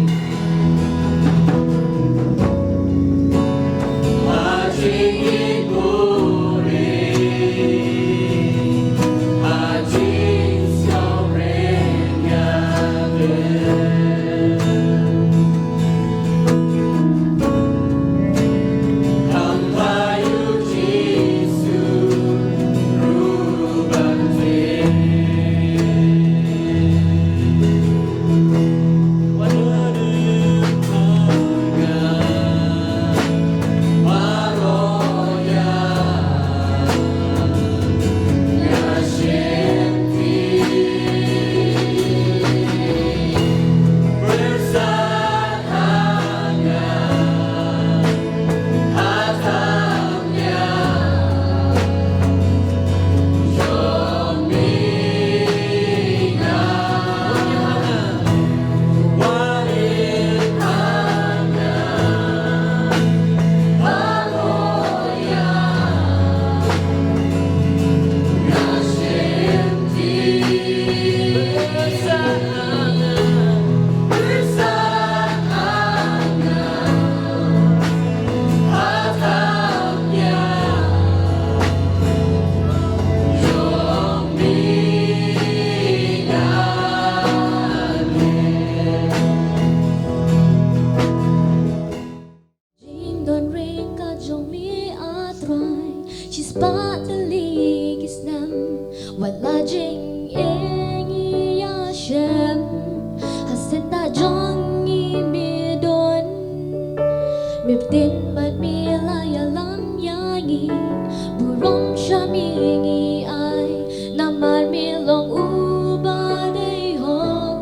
Jingdon ring ka jong me, A Trai, shispah tylli ki snem, wat la jingeh ngi ïashem. Ha senta jong ngi me don, me btin bad me la ïalam ïa ngi. Burom sha me ngi ai, namar me long uba dei hok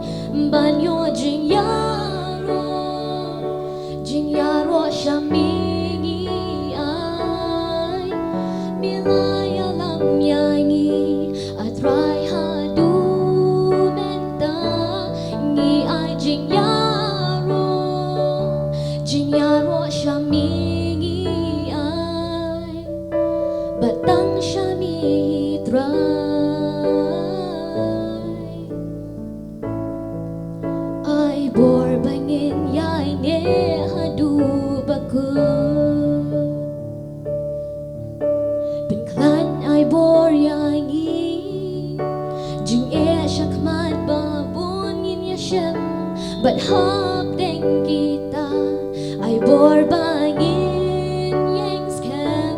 ban ïoh jingïaroh. Jingïaroh sha me ngi ai, me la ïalam ïa ngi, A Trai, haduh mynta ngi ai jingïaroh. Jingïaroh sha me ngi ai, bad tang sha me hi Trai. Ai bor ba ngin ïai neh haduh ba kut. Pynkhlaiñ ai bor ïa ngi. Jingeh shakhmat ba bun ngin ïashem bad hapdeng kita. Ai bor ba ngin ïeng skhem.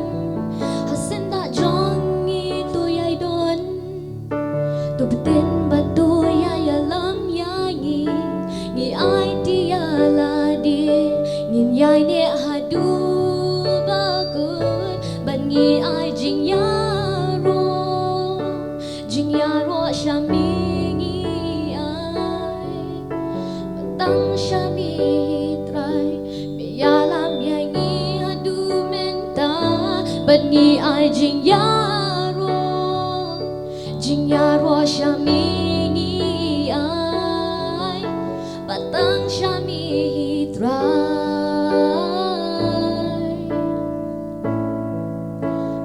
Ha senta jong ngi to ïai don. To btin bad to ïa ïalam ïa ngi, ngi aiti ïa lade, ngin ïai neh haduh ba kut, bad ngi ai jingïaroh, jingïaroh sha me ngi ai. Bad tang sha me hi Trai, me ïalam ïa ngi haduh mynta, bad ngi ai jingïaroh. Jingïaroh sha me ngi ai, bad tang sha me hi Trai.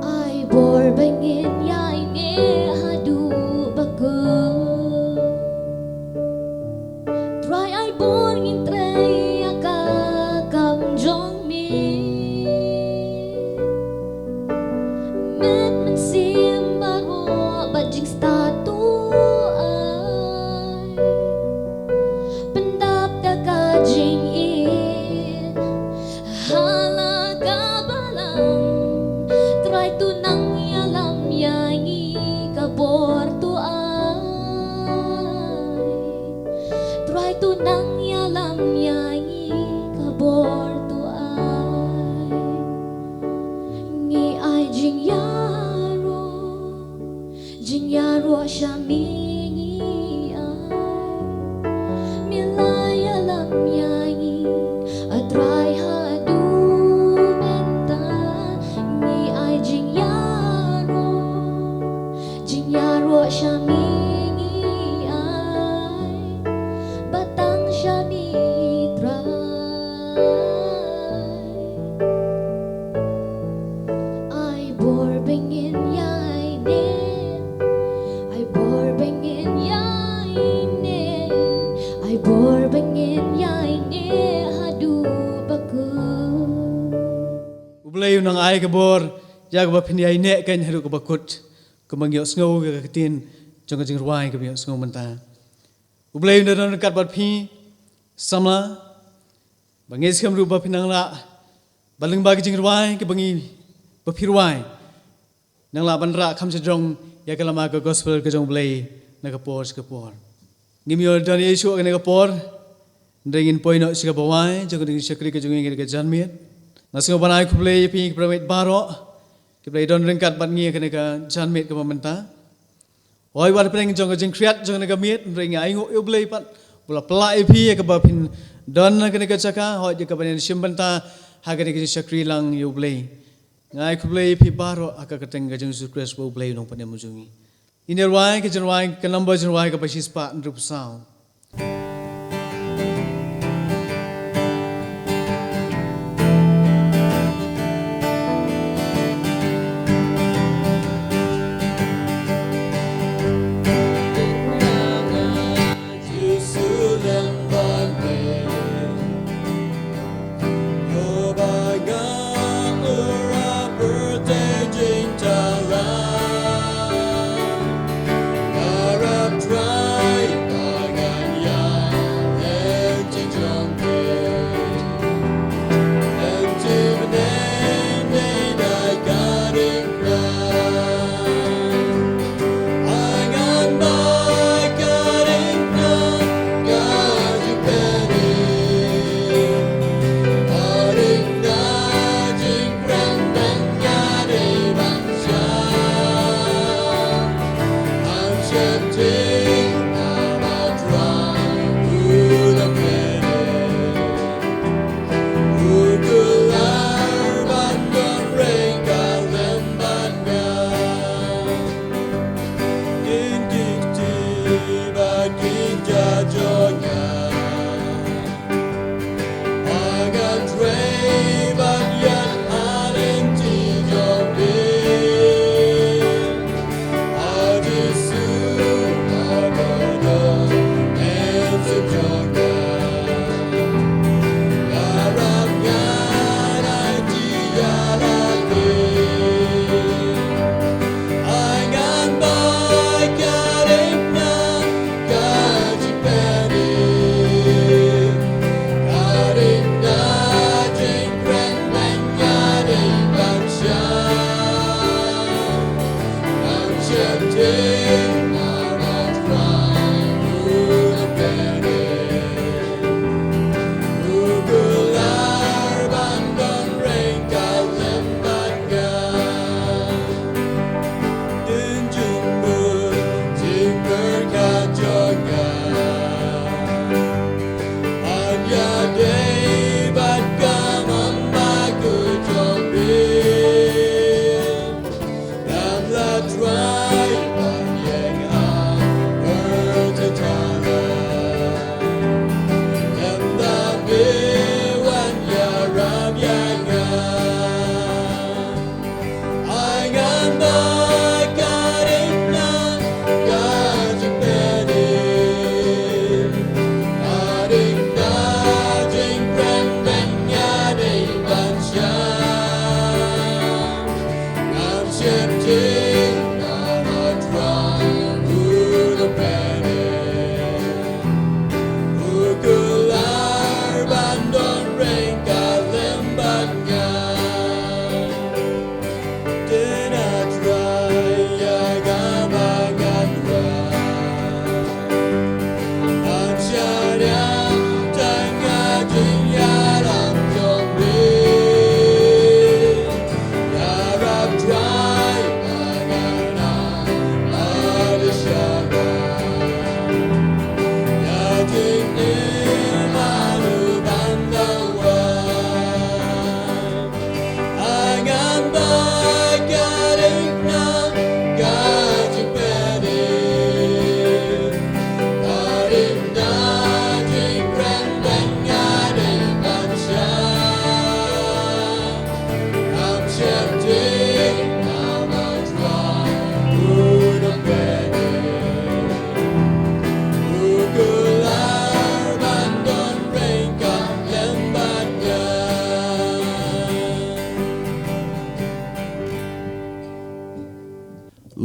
Ai bor ba ngin ïai neh haduh ba kut. Trai, ai bor ngin trei ïa ka kam jong me. Met mynsiem baroh bad jingstad to ai. Pyndap da ka jingïeit ha la ka balang. Trai, to nang ïalam ïa ngi, ka bor to ai. Trai, to nang ïalam ïa ngi, ka bor to ai. Ngi ai jingïaroh, jingïaroh sha me ngi ai. Me la ïalam ïa ngi, A Trai, haduh mynta. Shane ngi ai, ba tang shane Trai. Ai bor ba ngin ïai neh, ai bor ba ngin ïai neh, ai bor ba ngin ïai neh haduh ba kut. U Blei u nang ai ka bor ïa kaba phin ïai neh kein haduh kaba kut. Kumba ngi ïohsngew ïa ka ktien jong ka jingrwai kaba ngi ïohsngew mynta. U Blei u nang don ryngkat bad phi samla, ba ngi skhem ruh ba phin nang rah, ba lyngba ka jingrwai kaba ngi, ba phi rwai, nang lah ban rah kham shajrong ïa ka lama ka gospel ka jong U Blei na ka por sha ka por. Ngim ïoh don ïa shuh kane ka por, hynrei ngin poi noh sha kaba wai jong ka jingshakri ka jong ngi kane ka janmiet. Nga sngew ban ai khublei ïa phi ki para miet baroh kiba la don ryngkat bad ngi kane ka janmiet kaba mynta. Hooid, wat hapdeng jong ka jingkhriat jong kane ka miet, hynrei ngi ainguh ïa U Blei pat ba u la pynlah ïa phi ïa kaba phin don ha kane ka jaka, hooid, ïa kaba ngin shim bynta ha kane ka jingshakri lang ïa U Blei. Nga ai khublei ïa phi baroh ha ka kyrteng ka jong U Jisu Khrist ba U Blei u nongpynim jong ngi. Ngin ïa rwai ka jingrwai, ka number jingrwai kaba shispah hynriewphew saw.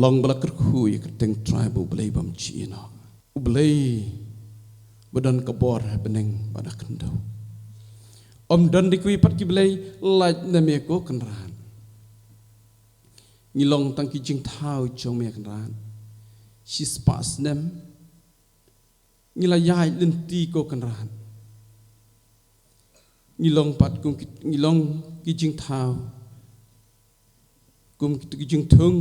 Long ba la kyrkhu ïa ka kyrteng Trai ba U Blei bym ju ïehnoh. U Blei ba don ka bor ha bneng bad ha khyndew. Ym don da kiwei pat ki blei lait na me ko Kynrad. Ngi long tang ki jingthaw jong me Kynrad. Shispah snem ngi la ïaid lynti ko Kynrad. Ngi long pat kum ki, ngi long ki jingthaw kum ki, ki jingthung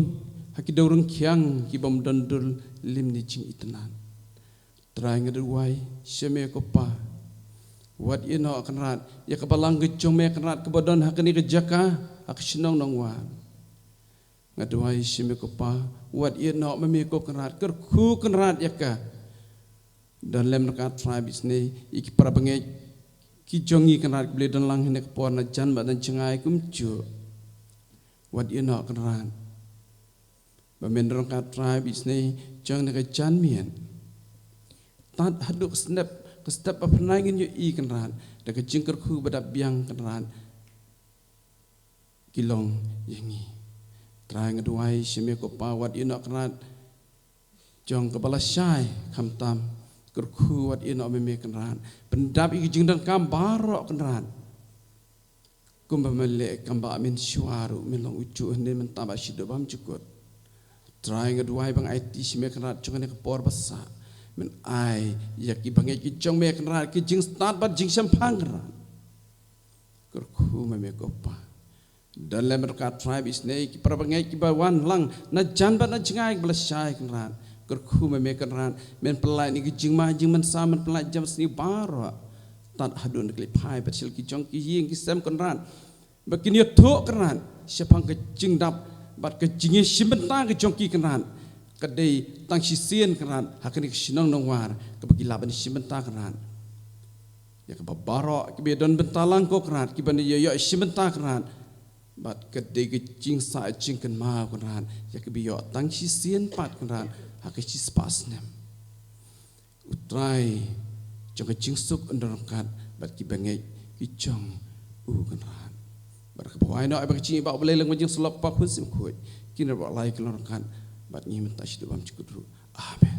ha ki dewrngkiang ki bym don dur lymne jingitynnad. Trai nga duwai sha me ko Pa, wat ïehnoh Kynrad ïa ka balang ka jong me Kynrad kaba don ha kane ka jaka, ha ka shnong Nongwar. Nga duwai sha me ko Pa, wat ïehnoh ma me ko Kynrad, kyrkhu Kynrad ïa ka. Don lem ryngkat Trai ba isynei ïa ki para bangeit ki jong ngi Kynrad kiba la don lang ha kane ka por na jan bad na jngai kumjuh. Wat ïehnoh Kynrad ba men don ryngkat Trai ba isynei jong kane ka janmiet. Tad haduh ka step, ka step ba pynai ngin ïohi Kynrad da ka jingkyrkhu ba dap biang Kynrad. Ki long ïa ngi. Trai nga duwai sha me ko Pa, wat ïehnoh Kynrad jong kaba lashai, khamtam kyrkhu wat ïehnoh ma me Kynrad. Pyndap ïa ki jingdonkam baroh Kynrad. Kumba me leh kam ba men shuwa ruh, men long ujuh hynnin mynta bad shaduh bymjukut. Trai nga duwai ba nga aiti sha me Kynrad jong kane ka por ba sah, men ai ïa ki bangeit ki jong me Kynrad ki jingstad bad jingshemphang Kynrad. Kyrkhu ma me ko Pa. Don lem ryngkat Trai ba isynei ki para bangeit kiba wan lang na jan bad na jngai kiba lashai Kynrad. Kyrkhu ma me Kynrad, men pynlait ïa ki jingma jingmynsaw, men pynlait jam sniew baroh. Tad haduh na ki leit phai bad sha ki jong ki ïing ki sem Kynrad, ba kin ïathuh Kynrad shaphang ka jingdap bad ka jingïashim bynta ka jong ki Kynrad. Ka dei tang shisien Kynrad ha kane ka shnong Nongwar kaba ki lah ban shim bynta Kynrad. Ïa kaba baroh kiba ïadon bynta lang ko Kynrad, kiba ïoh ïoh shim bynta Kynrad. Bad ka dei ka jingsah jingkynmaw Kynrad ïa kaba ïoh tang shisien pat Kynrad ha ka shispah snem. U Trai jong ka jingsuk un don ryngkat bad ki bangeit ki jong u Kynrad. Bad kaba wai noh ïa ba ka jingïeit ba U Blei lem ka jingsyllok Kpa, Khun, Mynsiem Bakhuid, kin ïa ba la ïa ka long ryngkat bad ngi mynta shaduh bymjukut ruh. Amen.